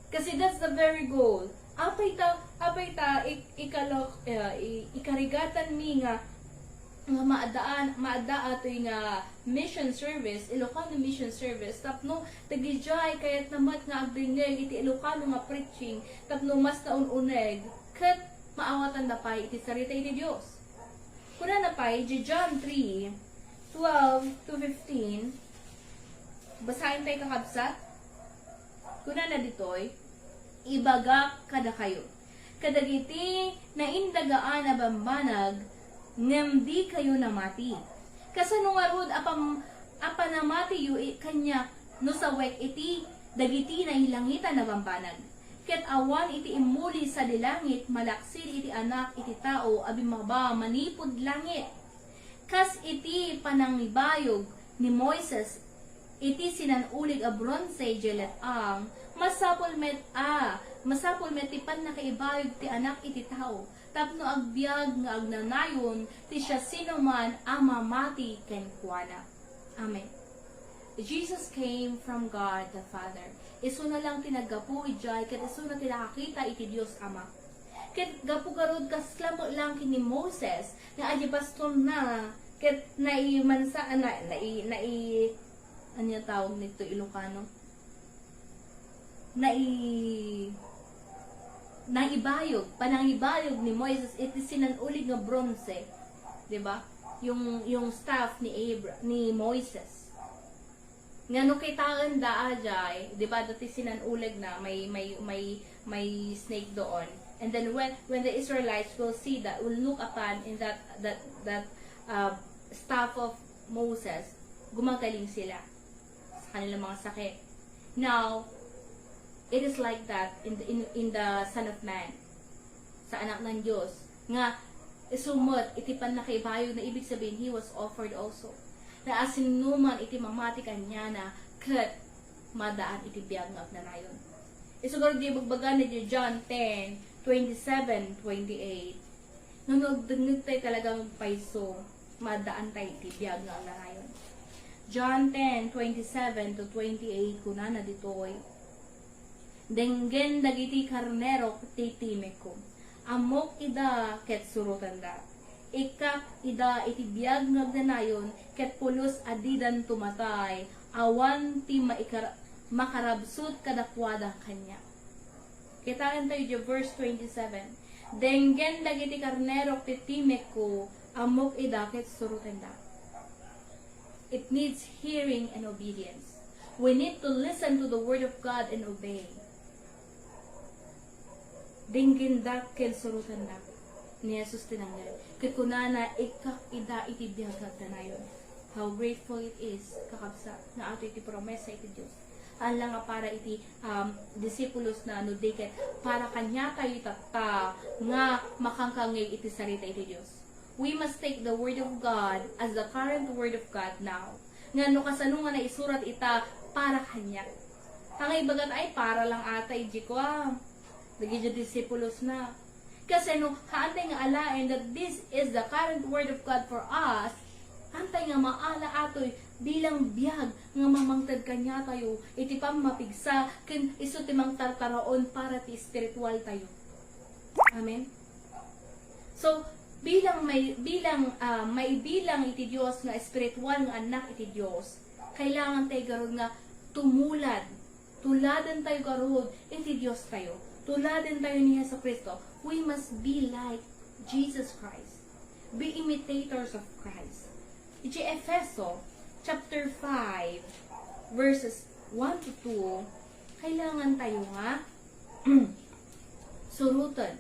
Kasi that's the very goal. Apay ta, apay ta, ik-, ikalok-, eh, i-, ikarigatan mi nga, nga maadaan, maadda atoy nga mission service, Ilocano mission service, tapno dagijay kayatna met nga agdengngeg iti Ilocano nga preaching, tapno mas naun-uneg, ket maawatanda pay iti sarita iti Dios. Kunana pay, iti John three, twelve to fifteen, basaen tayo, kakabsat. Kunana ditoy, "Ibagak kadakayo, kadagiti naindagaan a bambanag, ngem dikayo namati. Kasano ngarud a pam-, a panamatiyo i-, kaniak no sawek iti dagiti nailangitan a bambanag? Ket awan iti immuli sadi langit malaksid iti Anak iti Tao a bimmaba manipud langit." Kas iti panangibayog ni Moises iti sinan-uleg a bronse idiay let-ang, masapul met a, masapul met ti pannakaibayog ti Anak iti Tao, tapno agbiag nga agnanayon ti siasinoman a mamati kenkuana. Amen. Jesus came from God the Father. Isuna lang ti naggapu idiay, ket isuna ti nakakita iti Dios Ama. Ket gapu garud, kasla met lang ken ni Moses, nga adi pastorna, ket naimansa-, na-, nai-, nai-, ania tawag nito Ilocano? Nai-, naibayog, panangibayog ni Moises iti sinan-uleg nga bronse, di ba? Yung, yung staff ni Abra-, ni Moises. Nga no kitaen da ajay, di ba, dati sinan-uleg na, may, may, may, may snake doon. And then when, when the Israelites will see that, will look upon in that, that, that, uh, staff of Moses, gumagaling sila sa kanilang mga sakit. Now, It is like that in the, in, in the Son of Man, sa Anak ng Diyos, nga isu met iti pannakaibayo na, ibig sabihin, he was offered also. Na asinoman iti mamati kaniana, ket madaan iti biag nga agnanayon. Isugar di bagbaga ni John ten, twenty-seven, twenty-eight. No, no, agdengngeg tayo talagang payso, madaan tayo iti biag nga agnanayon. John ten, twenty-seven to twenty-eight, kunana ditoy, "Denggen dagiti karnerok ti timekko. Ammok ida ket surotenda. Ikkak ida iti biag nga agnanayon, ket pulos a didanto matay, awan ti maikar-, makarabsut kadakuada kaniak." Kitaen tayo di verse twenty-seven. "Denggen dagiti karnerok ti timekko, ammok ida ket surotenda." It needs hearing and obedience. We need to listen to the word of God and obey. "Denggendak ken surotendak," ni Jesus tinanggal. Ket kunana, "Ikkak ida iti biag nga agnanayon." How grateful it is, kakabsat, nga ato iti promesa iti Dios. Haan la nga para iti, um, disipulos na, no di ket para kaniatayo tatta nga makangkangngeg iti sarita iti Dios. We must take the word of God as the current word of God now. Nga no kasano nga naisurat ita para kaniak. Haan nga ibaga ta, "Ay, para lang ata iti kua, dagiti disipulos na." Kasano, haantay nga alaen that this is the current word of God for us. Haantay nga maala atoy bilang biag nga mamangted kaniatayo iti pammapigsa ken isu ti mangtartaraon para ti espiritual tayo. Amen. So, bilang may, bilang, ah, maibilang iti Dios nga espiritual nga annak iti Dios, kailangan tayo garud nga tumulad. Tuladen tayo garud iti Dios tayo. Tuladen tayo ni Jesu-Cristo. We must be like Jesus Christ. Be imitators of Christ. Iti Efeso chapter five, verses one to two, kailangan tayo nga suroten.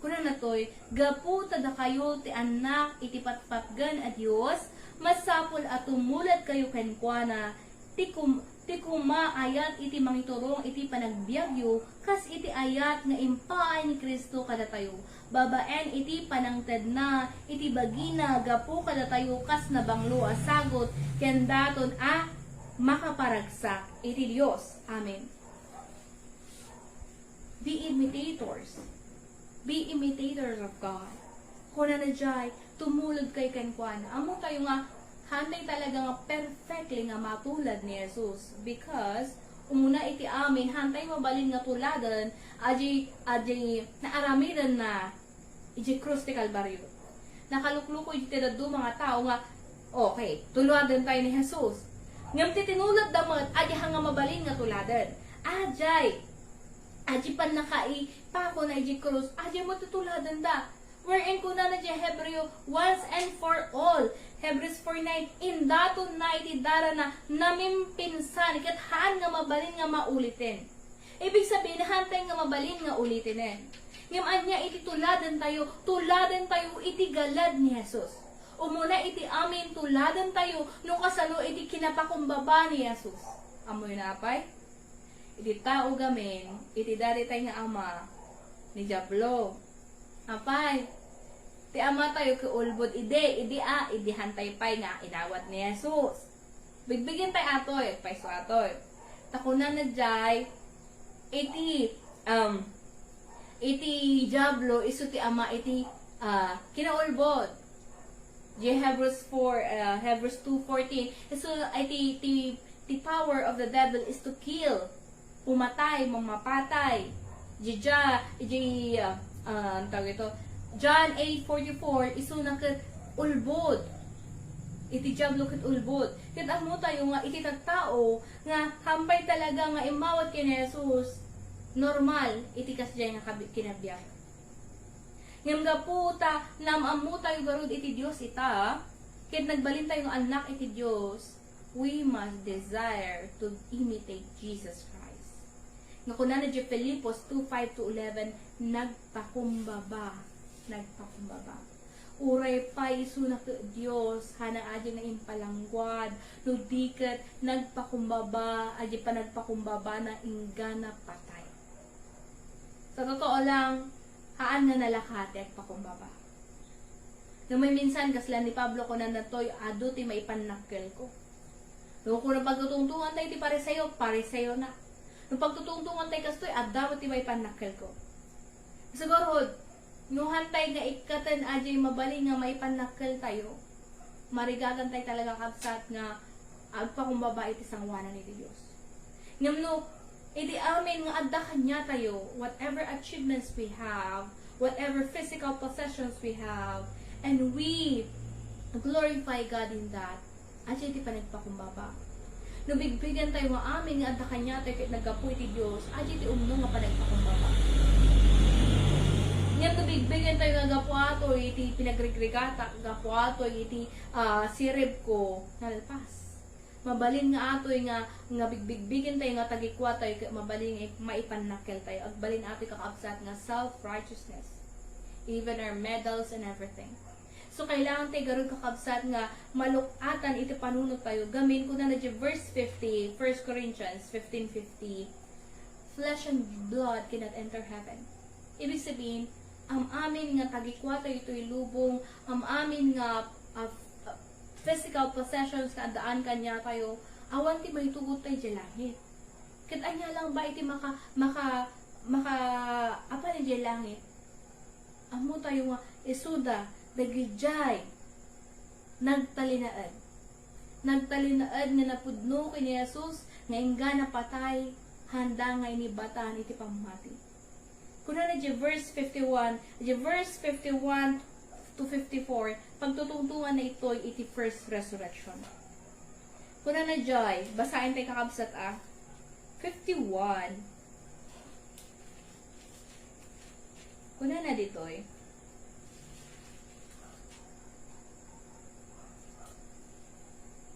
Kunana toy, "Gapu ta dakayo ti annak iti patpatgen a Dios, masapul a tumuladkayo kenkuana, ti kum-, ti kumaayat iti mangiturong iti panagbiagyo, kas iti ayat nga impaay ni Cristo kadatayo, babaen iti panangtedna iti bagina gapu kadatayo kas nabanglo a sagut ken daton a makaparagsak iti Dios." Amen. Be imitators. Be imitators of God. Kunana jay, "Tumulad kayo kenkuana." Ammo tayo nga, haantay talaga nga perfectly nga matulad ni Jesus. Because, umuna iti amin, haantay mabalin nga tuladen, adi, adi, naaramidenna iti krus ti Kalbario. Nakalukluko iti dadduma nga tao nga, okay, tuladen tayo ni Jesus. Ngem ti tinuladda met, adi haan nga mabalin nga tuladen. Ajay, adi pannakaipakona iti krus, adi met ti tuladenda. Wherein kunana iti Hebreo, once and for all, Hebrews four nine, indatonna iti darana namimpinsan, ket haan nga mabalin nga mauliten. Ibig sabihin, haantay nga mabalin nga ulitinen. Ngem ania iti tuladen tayo? Tuladen tayo iti galad ni Jesus. Umuna iti amin, tuladen tayo no kasano iti kinapakumbaba ni Jesus. Ammoyo na, apay? Iti tao gamin, iti daytay nga ama ni Diablo. Apay, ti ama tayo ket ulbod idi, idi a, idi haantay pay nga inawat ni Jesus. Bigbigin tayo atoy, payso atoy. Ta kunana jay, iti, um, iti Diablo, isu ti ama iti, ah, kinaulbod. Di Hebrews four, ah, Hebrews two fourteen, isu, iti, ti, ti power of the devil is to kill, pumatay, mamapatay. Di, di, ah, ah, ano tawag ito? John eight forty-four, isuna ket ulbod. Iti Diablo ket ulbod. Ket ammo tayo nga iti tattao nga hampay talaga nga immawat ken Jesus, normal iti kasdiay nga kabi-, kinabiag. Ngem gapu ta naam-ammo tayo garud iti Dios ita, ket nagbalin tayo nga annak iti Dios, we must desire to imitate Jesus Christ. Nga kunana iti Filipos two five to eleven, nagpakumbaba, nagpakumbaba. Uray pay isuna ket Dios, haan a adi nga impalangguad, no di ket nagpakumbaba, adi panagpakumbabana inggana patay. Sa totoo lang, haan nga nalaka ti agpakumbaba. No maminsan, kasla ni Pablo, kunana ditoy, "Adu ti maipannakkelko." No, kung pagtutungtungan tayo ti Pariseo, Pariseo na. No pagtutungtungan tayo kastoy, adda met ti maipannakkelko. Siguro, no haan tayo nga ikkaten adi mabalin nga maipannakkel tayo, marigatan tayo talaga, kabsat, nga agpakumbaba iti sangoanan iti Dios. Ngem no, iti amin nga adda kaniatayo, whatever achievements we have, whatever physical possessions we have, and we glorify God in that, adi ti panagpakumbaba. No bigbigen tayo nga amin nga adda kaniatayo ket naggapu iti Dios, adi ti umno nga panagpakumbaba. Ngem no bigbigen tayo nga gapu ato iti pinagrigrigata, gapu ato iti, ah, sirib ko, nalpas. Mabalin nga atoy nga, nga bigbigbigin tayo nga tagikua tayo ket mabalin nga maipannakkel tayo. Agbalin atoy, kakabsat, nga self-righteousness. Even our medals and everything. So, kailangan tayo garud, kakabsat, nga maluk-atan iti panunot tayo. Gamin, kunana iti verse fifty, First Corinthians fifteen fifty, "Flesh and blood cannot enter heaven." Ibig sabihin, am-amin nga tagikua tayo itoy lubong, am-amin nga, ah, ah, physical possessions nga addaan kaniatayo, awan ti maitugot tayo idiay langit. Ket ania lang ba iti maka-, maka-, maka-, apan idiay langit? Ammo tayo nga isuda dagidiay nagtalinaed. Nagtalinaed nga napudno ken ni Jesus nga inggana patay, haanda nga inibatan iti pammati. Kunana iti verse fifty-one, iti verse fifty-one to fifty-four, pagtutungtungan na itoy iti first resurrection. Kunana diay, basaen tayo, kakabsat, a. Fifty-one. Kunana ditoy.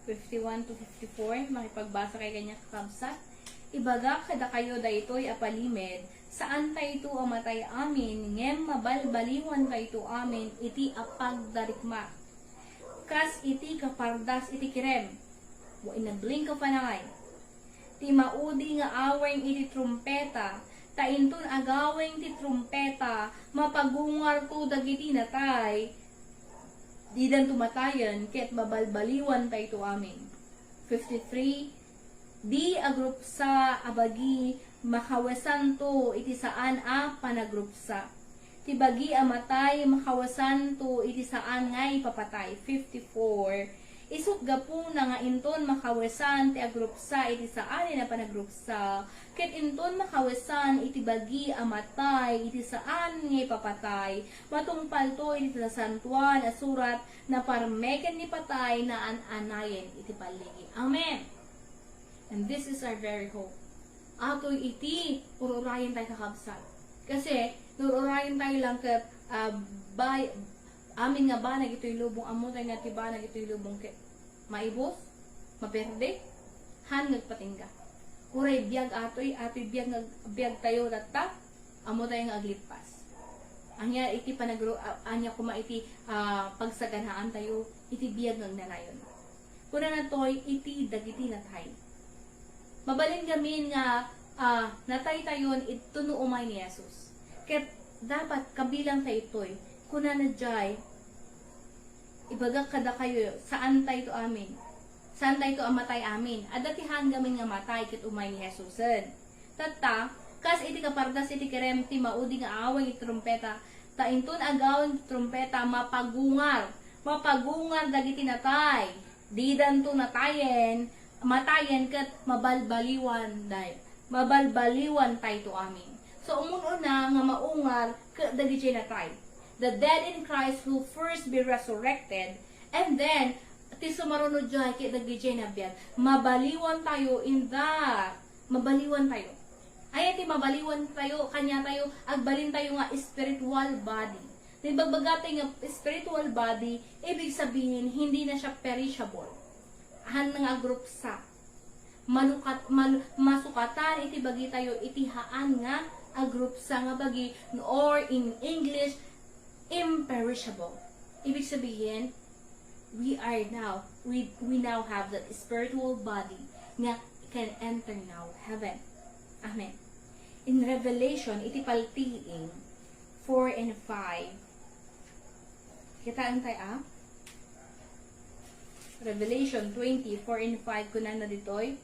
Fifty-one to fifty-four, makipagbasa kay kaniak, kakabsat. Ibagak kadakayo daytoy a palimed, saantayto a matay amin, ngem mabalbaliwantayto amin iti apagdarikma. Kas iti kapardas iti kirem, in a blink of an eye. Ti maudi nga aweng iti trumpeta, ta inton agaweng ti trumpeta, mapagungarto dagiti natay, didanto matayen, ket mabalbaliwantayto amin. Fifty-three, di agrupsa a bagi makawesanto iti saan a panagrupsa. Ti bagi a matay makawesanto iti saan nga ipapatay. Fifty-four, isut' gapuna nga inton makawesan ti agrupsa iti saanen a panagrupsa, ket inton makawesan iti bagi a matay iti saan nga ipapatay, matungpalto iti Nasantoan a Surat, "Naparmeken ni patay, naan-anayen iti palligi." Amen. And this is our very hope. Atoy iti ur-urayen tayo, kakabsat. Kasi, no ur-urayen tayo lang ket, ah, bay-, amin nga banag itoy lubong, ammo tayo nga ti banag itoy lubong ket maibus, maperde, haan nga agpatingga. Uray biag atoy, atoy biag nga, biag tayo tatta, ammo tayo nga aglippas. Ania iti panagru-, a-, ania koma iti, ah, pagsaganaan tayo iti biag nga agnanayon. Kunana toy iti dagiti natay. Mabalin gamin nga, ah, natay tayon idto no umay ni Jesus. Ket dapat kabilang tayo itoy. Kunana diay, ibagak kadakayo, saan tayo amin. Saan tayo a matay amin. Adda ti haan gamin nga matay ket umay ni Jesusen. Tatta, kas iti kapardas iti kirem ti maudi nga aweng iti trumpeta, ta inton agaweng ti trumpeta, mapagungar, mapagungar dagiti natay. Didanto natayen, matayen ket mabalbaliwan day-, mabalbaliwan tayto amin. So, umun-una nga maungar ket dagiti natay. The dead in Christ will first be resurrected, and then, ti sumaruno diay ket dagiti nabiag. Mabaliwan tayo in that. Mabaliwan tayo. Aya ti mabaliwan tayo, kaniatayo, agbalin tayo nga spiritual body. Ti bagbaga tayo nga spiritual body, ibig sabihin, hindi na siya perishable. Haan nga agrupsa. Malukat-, mal-, masukatan iti bagi tayo iti haan nga agrupsa nga bagi, or in English, imperishable. Ibig sabihin, we are now, we, we now have that spiritual body nga can enter now heaven. Amen. In Revelation, iti paltiing four and five, kitaen tayo, ah? Revelation twenty, four and five, kunana ditoy,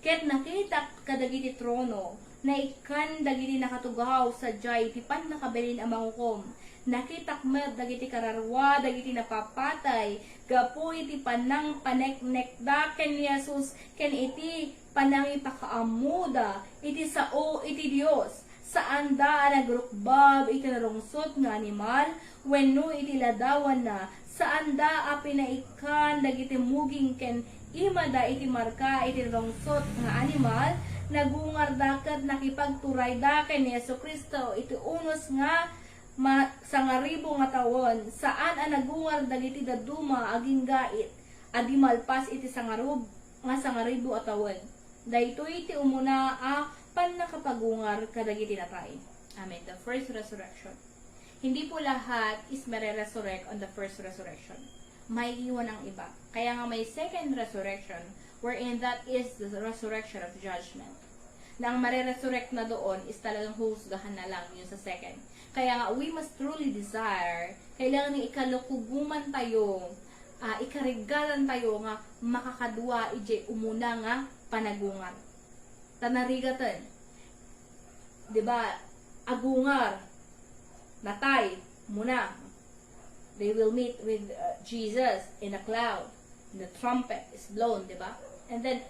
"Ket nakitak kadagiti trono, naikkan dagiti nakatugaw sadiay iti pannakabalin a mangukom. Nakitak met dagiti kararua dagiti napapatay gapu iti panangpaneknekda ken ni Jesus ken iti panangipakaammoda iti sao iti Dios. Saanda a nagrukbab iti narungsot nga animal wenno iti ladawanna. Saanda a pinaikkan dagiti muging ken imada iti marka iti narungsot nga animal. Nagungarda ket nakipagturayda ken ni Jesu-Cristo iti unos nga ma-, sangaribu nga tawen. Saan a nagungar dagiti dadduma agingga it-, a di malpas iti sangarub-, nga sangaribu a tawen. Daytoy ti umuna a pannakapagungar kadagiti natay." Amen. The first resurrection. Hindi po lahat is mareresurrect on the first resurrection. Maiiwan ang iba. Kaya nga may second resurrection, wherein that is the resurrection of judgment. Na ang mareresurrect na doon is talagang huhusgahan na lang yun sa second. Kaya nga, we must truly desire, kailangan nga ikalukuguman tayo, ah, ikarigalan tayo nga makakadua iti umuna nga panagungar. Ta narigaten. Di ba? Agungar, natay, umuna. They will meet with, uh, Jesus in a cloud. The trumpet is blown, di ba? And then,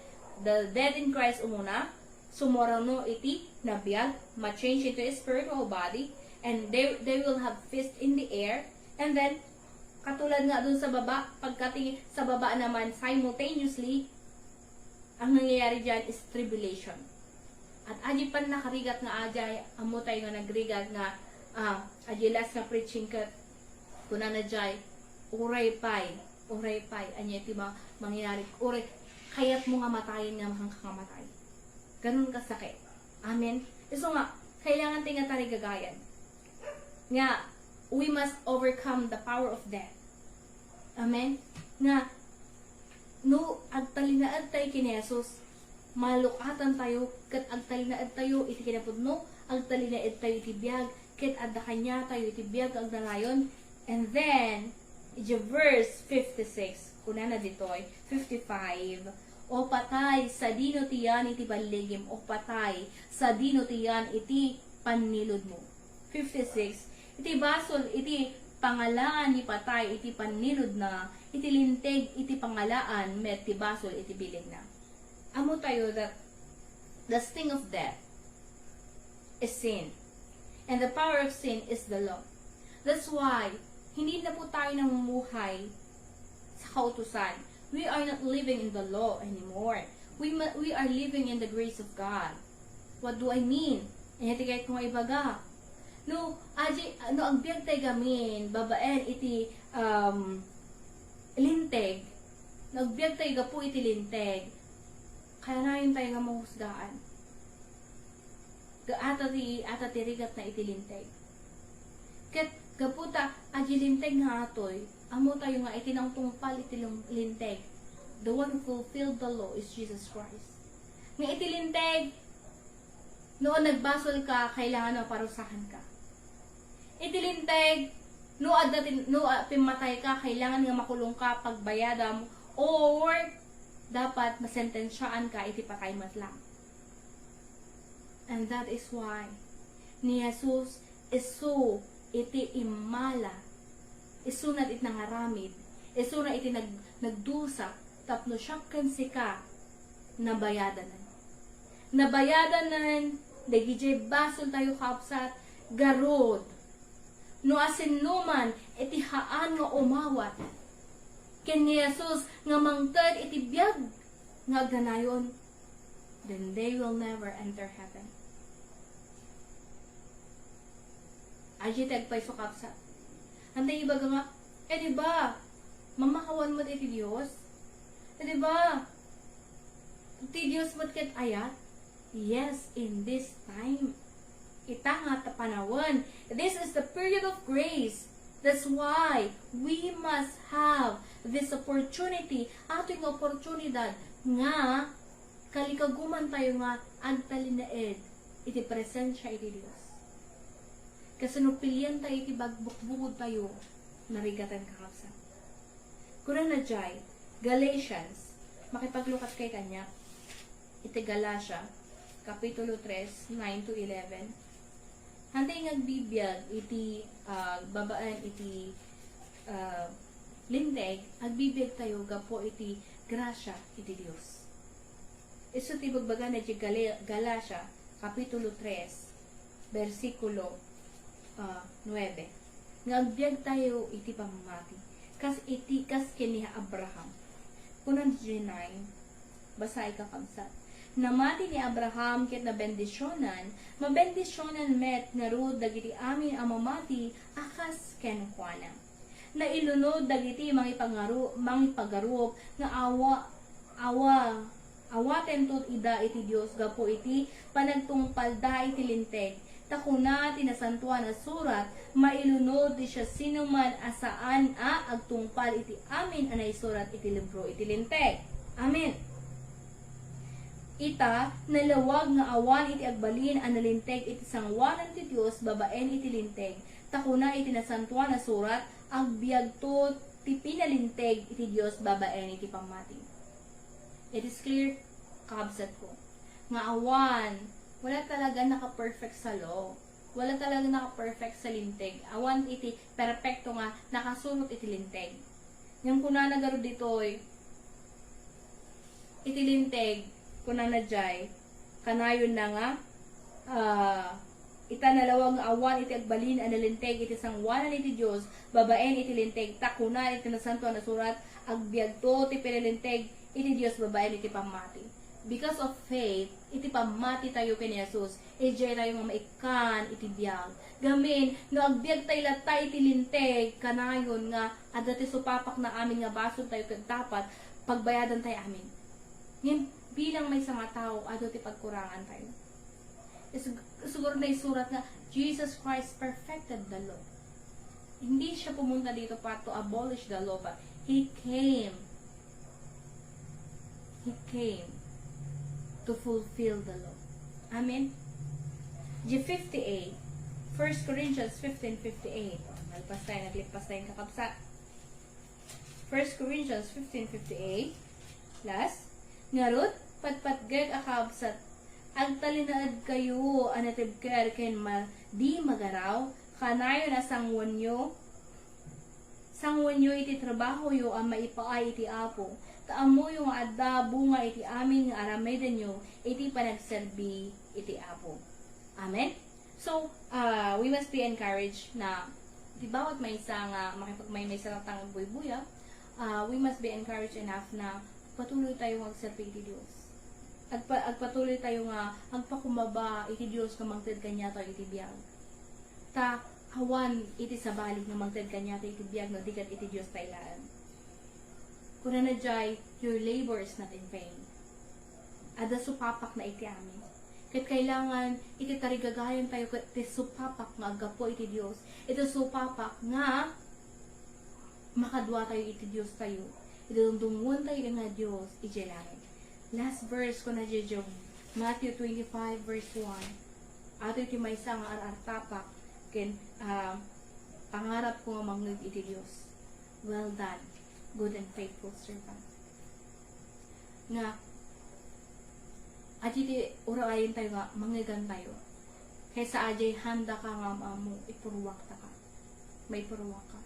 the dead in Christ umuna, sumurano iti nabiag, ma-change into a spiritual body, and they, they will have feast in the air, and then, katulad nga dun sa baba, pagkati sa baba naman, simultaneously, ang nangyayari dyan is tribulation. At adi pannakarigat nga adi, ammo tayo nga nagrigat nga, ah, adi last nga preaching ket, kunana jay, "Uray pay, uray pay, ania ti ma-, mangyayari? Uray, kayat mo nga matayen nga makanka nga matay." Ganun kasakit. Amen? Isu nga, kailangan tayo nga tarigagayan. Nga, we must overcome the power of death. Amen? Nga, no agtalinaed tayo ken ni Jesus, malukatan tayo, ket agtalinaed tayo iti kinapudno, agtalinaed tayo iti biag, ket adda kaniatayo iti biag nga agnanayon. And then, iti verse fifty-six, kunana ditoy, fifty-five, "O patay, sadino ti yan iti balligim? O patay, sadino ti yan iti panniludmo?" Fifty-six, iti basol iti pangalaan ni patay iti panniludna, iti linteg iti pangalaan met ti basol iti bilegna. Ammo tayo that the sting of death is sin, and the power of sin is the law. That's why, hindi na po tayo namumuhay sa kautusan. We are not living in the law anymore. We ma-, we are living in the grace of God. What do I mean? Ania ti kayat ko nga ibaga? No, adi, no, agbiag tayo gamin, babaen iti, um, linteg, no, agbiag tayo gapu iti linteg, kayanayon tayo nga mahusgaan. Ga-, ata ti, ata ti rigatna iti linteg. Ket gapu ta, adi linteg nga atoy, ammo tayo nga iti nangtungpal iti lung-, linteg, the one who fulfilled the law is Jesus Christ. Nga iti linteg, no nagbasol ka, kailangan maparusahan ka. Iti linteg, no adda tin-, no, ah, pimmatay ka, kailangan nga makulong ka, pagbayadam, or dapat masentensyaan ka iti patay met lang. And that is why ni Jesus isu iti immala, isuna iti nangaramid, isuna iti nag-, nagdusa, tapno siak ken sika nabayadanen. Nabayadanen dagiti basol tayo, kabsat, garud. No asinnoman iti haan nga umawat ken ni Jesus nga mangted iti biag nga agnanayon, then they will never enter heaven. Adi ti agpayso, kabsat. Ania ti ibaga nga, eh, di ba, mamakawan met iti Dios? Eh, di ba, ti Dios met ket ayat? Yes, in this time. Ita nga ta panawen. This is the period of grace. That's why we must have this opportunity, ato nga oportunidad nga kalikaguman tayo nga agtalinaed iti presensia iti Dios. Kasano pilian tayo iti bagbukbukod tayo, narigatan kakabsat. Kunana jay, Galatians, makipaglukat kay kaniak, iti Galacia, Kapitulo tres, nine to eleven. Hantay nga agbibiag iti, ah, babaen iti, ah, linteg, agbibiag tayo gapu iti grasya iti Dios. Isu ti ibagbaga na iti Gali-, Galacia, Kapitulo tres, bersikulo, ah, nuebe, nga agbiag tayo iti pammati, kas iti, kas ken ni Abraham. Kunan iti nine, basaen kakabsat. Namati ni Abraham ket nabendisionan, mabendisionan met ngarud dagiti amin a mamati a kas kenkuana. Nailunod dagiti mangipangaru-, mangipagarup nga awa, awa, awatento ida iti Dios gapu iti panagtungpalda iti linteg. Ta kuna ti Nasantoan a Surat, mailunod ti siasinoman a saan a agtungpal iti amin a naisurat iti libro iti linteg. Amen. Ita, nalawag nga awan iti agbalin a nalinteg iti sangoanan ti Dios babaen iti linteg, ta kuna iti Nasantoan a Surat, agbiagto ti pinalinteg iti Dios babaen iti pammati. It is clear, kakabsatko, nga awan, wala talaga naka-perfect sa law. Wala talaga naka-perfect sa linteg. Awan iti perpekto nga nakasurot iti linteg. Ngem kunana garud ditoy, iti linteg, kunana jay, kanayonna nga, ah, ita, nalawag nga awan iti agbalin a nalinteg iti sangoanan iti Dios babaen iti linteg, ta kuna iti Nasantoan a Surat, agbiagto ti pinalinteg iti Dios babaen iti pammati. Because of faith, iti pammati tayo ken Jesus, idiay tayo nga maikkan iti biag. Gamin, no agbiag tayo latta iti linteg, kanayon nga adda ti supapak na amin nga basol tayo ket dapat pagbayadan tayo amin. Ngem, bilang maysa nga tao, adu ti pagkurangan tayo. Is-, siguro naisurat nga, "Jesus Christ perfected the law." Hindi siya pumunta dito para to abolish the law, but He came. He came to fulfill the law. Amen? G fifty-eight, First Corinthians fifteen fifty-eight. Nagpas tayo, naglipas tayo, kakabsat. First Corinthians fifteen fifty-eight. Last. Ngarud, patpatgek a kabsat, agtalinaedkayo a natibker ken ma-, di magaraw, kanayon a sanguenyo, sanguenyo iti trabahoyo a maipaay iti Apo, ta ammoyo nga adda bunga iti amin nga aramidenyo iti panagserbi iti Apo. Amen? So, ah, we must be encouraged na ti bawat maysa nga makipagmaymaysa latta nga agbuybuya, ah, we must be encouraged enough na agpatuloy tayo nga agserbi iti Dios. Agpa-, agpatuloy tayo nga agpakumbaba iti Dios nga mangted kaniatayo iti biag. Ta awan iti sabali nga mangted kaniatayo iti biag no di ket iti Dios tayo laeng. Kunana jay, "Your labor is not in vain." Adda supapakna iti amin. Ket kailangan iti tarigagayan tayo ket ti supapak nga aggapu iti Dios. Iti supapak nga makadua tayo iti Dios tayo. Iti dungdungngoen tayo nga Dios idiay langit. Last verse ko na, Jejong. Matthew twenty-five verse one. Ato iti maysa nga ar-artapak ken, ah, pangarap ko nga mangngeg iti Dios. Well done, good and faithful servant. Nga, adi ti urayen tayo nga mangngegan tayo. Kaysa adiay handa ka nga am-ammo, ipurruak ta ka. Maipurruak ka.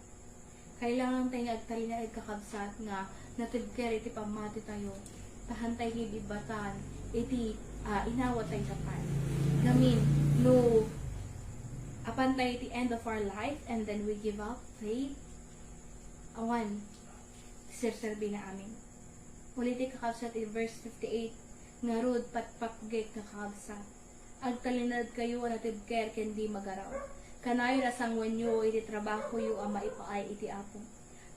Kailangan tayo nga agtalinaed, kakabsat, nga natibker iti pammati tayo. Tahan tayo nga ibatan iti, ah, inawat tayo tapan. Gamin, no, apan tayo iti end of our life and then we give up faith, awan, serserbi na amin. Ulit ti kakabsat in verse fifty-eight, ngarud patpatgek nga kakabsat. Agtalinaedkayo a natibker ken di magaraw. Kanayon a sanguenyo iti trabahoyo a maipaay iti Apo.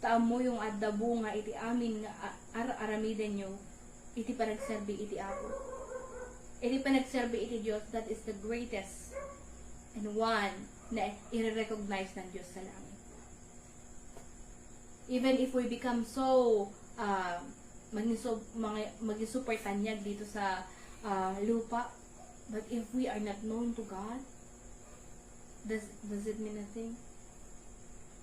Ta ammoyo nga adda bunga iti amin nga a-, ar-aramidenyo iti panagserbi iti Apo. Iti panagserbi iti Dios, that is the greatest and one na ire-recognize ng Dios sa langit. Even if we become so, ah, maging so, mga, maging super tanyag dito sa, ah, lupa, but if we are not known to God, does, does it mean a thing?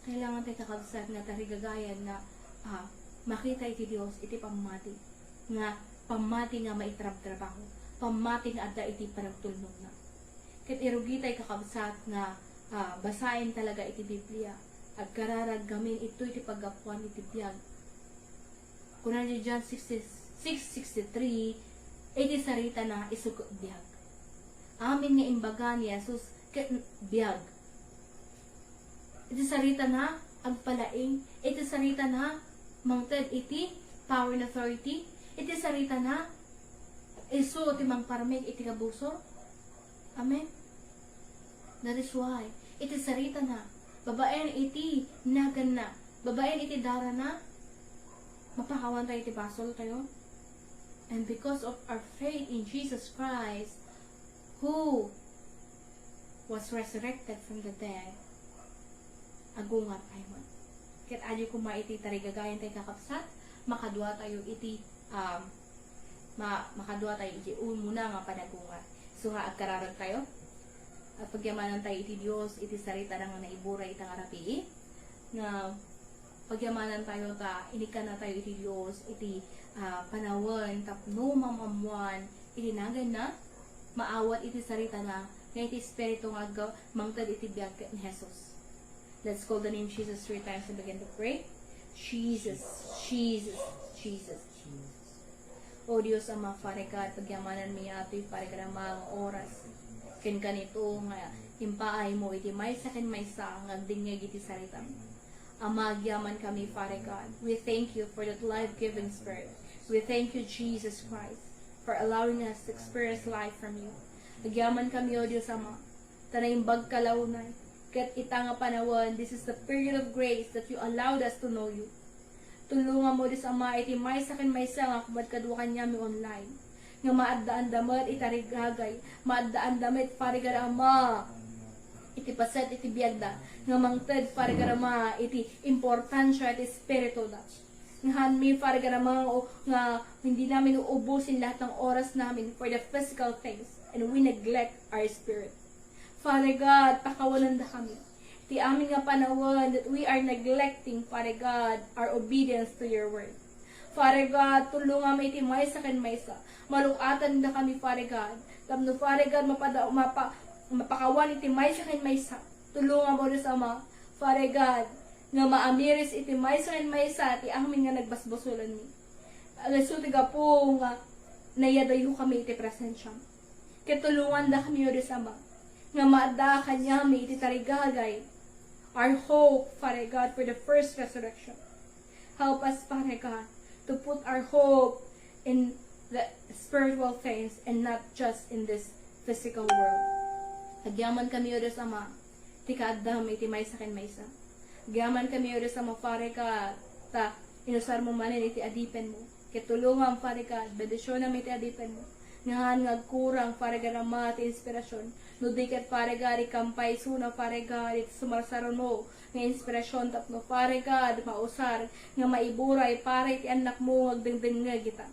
Kailangan tayo, kakabsat, nga tarigagayan nga, ah, makita iti Dios iti pammati, nga pammati nga maitrabtrabaho, pammati nga adda iti panagtulnogna. Ket irugitay, kakabsat, nga, ah, basaen talaga iti Biblia. Agkararag ngamin, itoy ti paggapuan iti biag. Kuna ni John six sixty-three, iti saritana isu ket biag. Amin nga imbaga ni Jesus ket biag. Iti saritana agpalaing, iti saritana mangted iti power and authority, iti saritana isu ti mangparmek iti kabusor. Amen. That is why, iti saritana, babaen iti naganna, babaen iti darana, mapakawan tayo iti basol tayo. And because of our faith in Jesus Christ, who was resurrected from the dead, agungar tayo man. Ket adi koma iti tarigagayan tayo, kakabsat, makadua tayo iti, um, ma-, makadua tayo iti umuna nga panagungar. So nga, agkararag tayo. At pagyamanan tayo iti Dios, iti sarita na nga naiburay ita nga rabii, nga pagyamanan tayo ta inikkan na tayo iti Dios, iti, ah, panawen tapno maammuan iti naganna, maawat iti saritana, nga iti Espiritu nga agga-, mangted iti biag ket ni Jesus. Let's call the name Jesus three times and begin to pray. Jesus, Jesus, Jesus. O Dios Ama, Father God, pagyamananmi atoy, Father God, Ama, nga oras ken kanito nga impaaymo iti maysa ken maysa nga agdingngeg iti saritam. Ama, agyamankami, Father God. We thank you for that life-giving Spirit. We thank you, Jesus Christ, for allowing us to experience life from you. Agyamankami, O Dios Ama, ta naimbag ka la unay. Ket ita nga panawen, this is the period of grace that you allowed us to know you. Tulongam, O Dios Ama, iti maysa ken maysa nga kumadkadua kaniami online, nga maaddaanda met iti tarigagay, maaddaanda met, Father God Ama, iti paset iti biagda, nga mangted, Father God Ama, iti importansya iti espirituda. Nga hanmi, Father God Ama, o, nga hindi namin uubusin lahat ng oras namin for the physical things, and we neglect our spirit. Father God, pakawananda kami. Ti amin nga panawen that we are neglecting, Father God, our obedience to your word. Father God, tulongam iti maysa ken maysa. Maluk-atanda kami, Father God. Tapno, Father God, mapada-, mapa-, mapakawan iti maysa ken maysa. Tulongam, O Dios Ama, Father God, nga maamiris iti maysa ken maysa ti amin nga nagbasbasolanmi. Isu ti gapu nga nayadayo kami iti presensiam. Ket tulonganda kami, O Dios Ama, nga maadda kaniami iti tarigagay, our hope, Father God, for the first resurrection. Help us, Father God, to put our hope in the spiritual things and not just in this physical world. Agyamankami, O Dios Ama, ti kaaddam iti maysa ken maysa. Agyamankami, O Dios Ama, Father God, ta inusarmo manen iti adipenmo. Ket tulongam, Father God, bendisionam iti adipenmo. Nga haan nga agkurang, Father God, Ama, ti inspirasyon. No di ket, Father God, ikampay isuna, Father God, iti sumarsaronmo nga inspirasyon tapno, Father God, mausar nga maiburay para iti annakmo nga agdengdengngeg ita.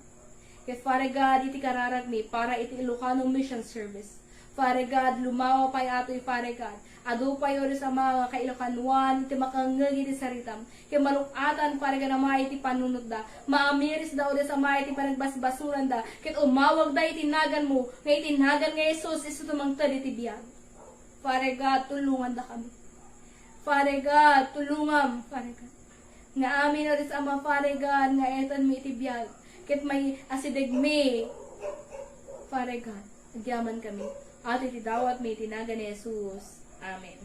Ket, Father God, iti kararagmi para iti Ilocano Mission Service. Father God, lumawa pay atoy, Father God. Adu pay, O Dios Ama, nga kailokanoan iti makangngeg iti saritam. Ket maluk-atan, Father God, Ama, iti panunotda. Maamirisda, O Dios Ama, iti panagbasbasolanda. Ket umawagda iti naganmo, nga iti nagan nga Jesus, isu ti mangted iti biag. Father God, tulongandakami. Father God, tulongam, Father God. Nga amin, O Dios Ama, Father God, nga etanmi iti biag. Ket maiasidegmi, Father God. Agyamankami. Adu iti dawatmi iti nagan ni Jesus. Amen.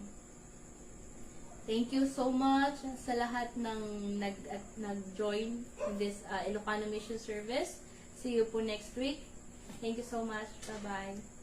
Thank you so much sa lahat ng nag-, at nag-join in this, uh, Ilocano Mission Service. See you po next week. Thank you so much. Bye-bye.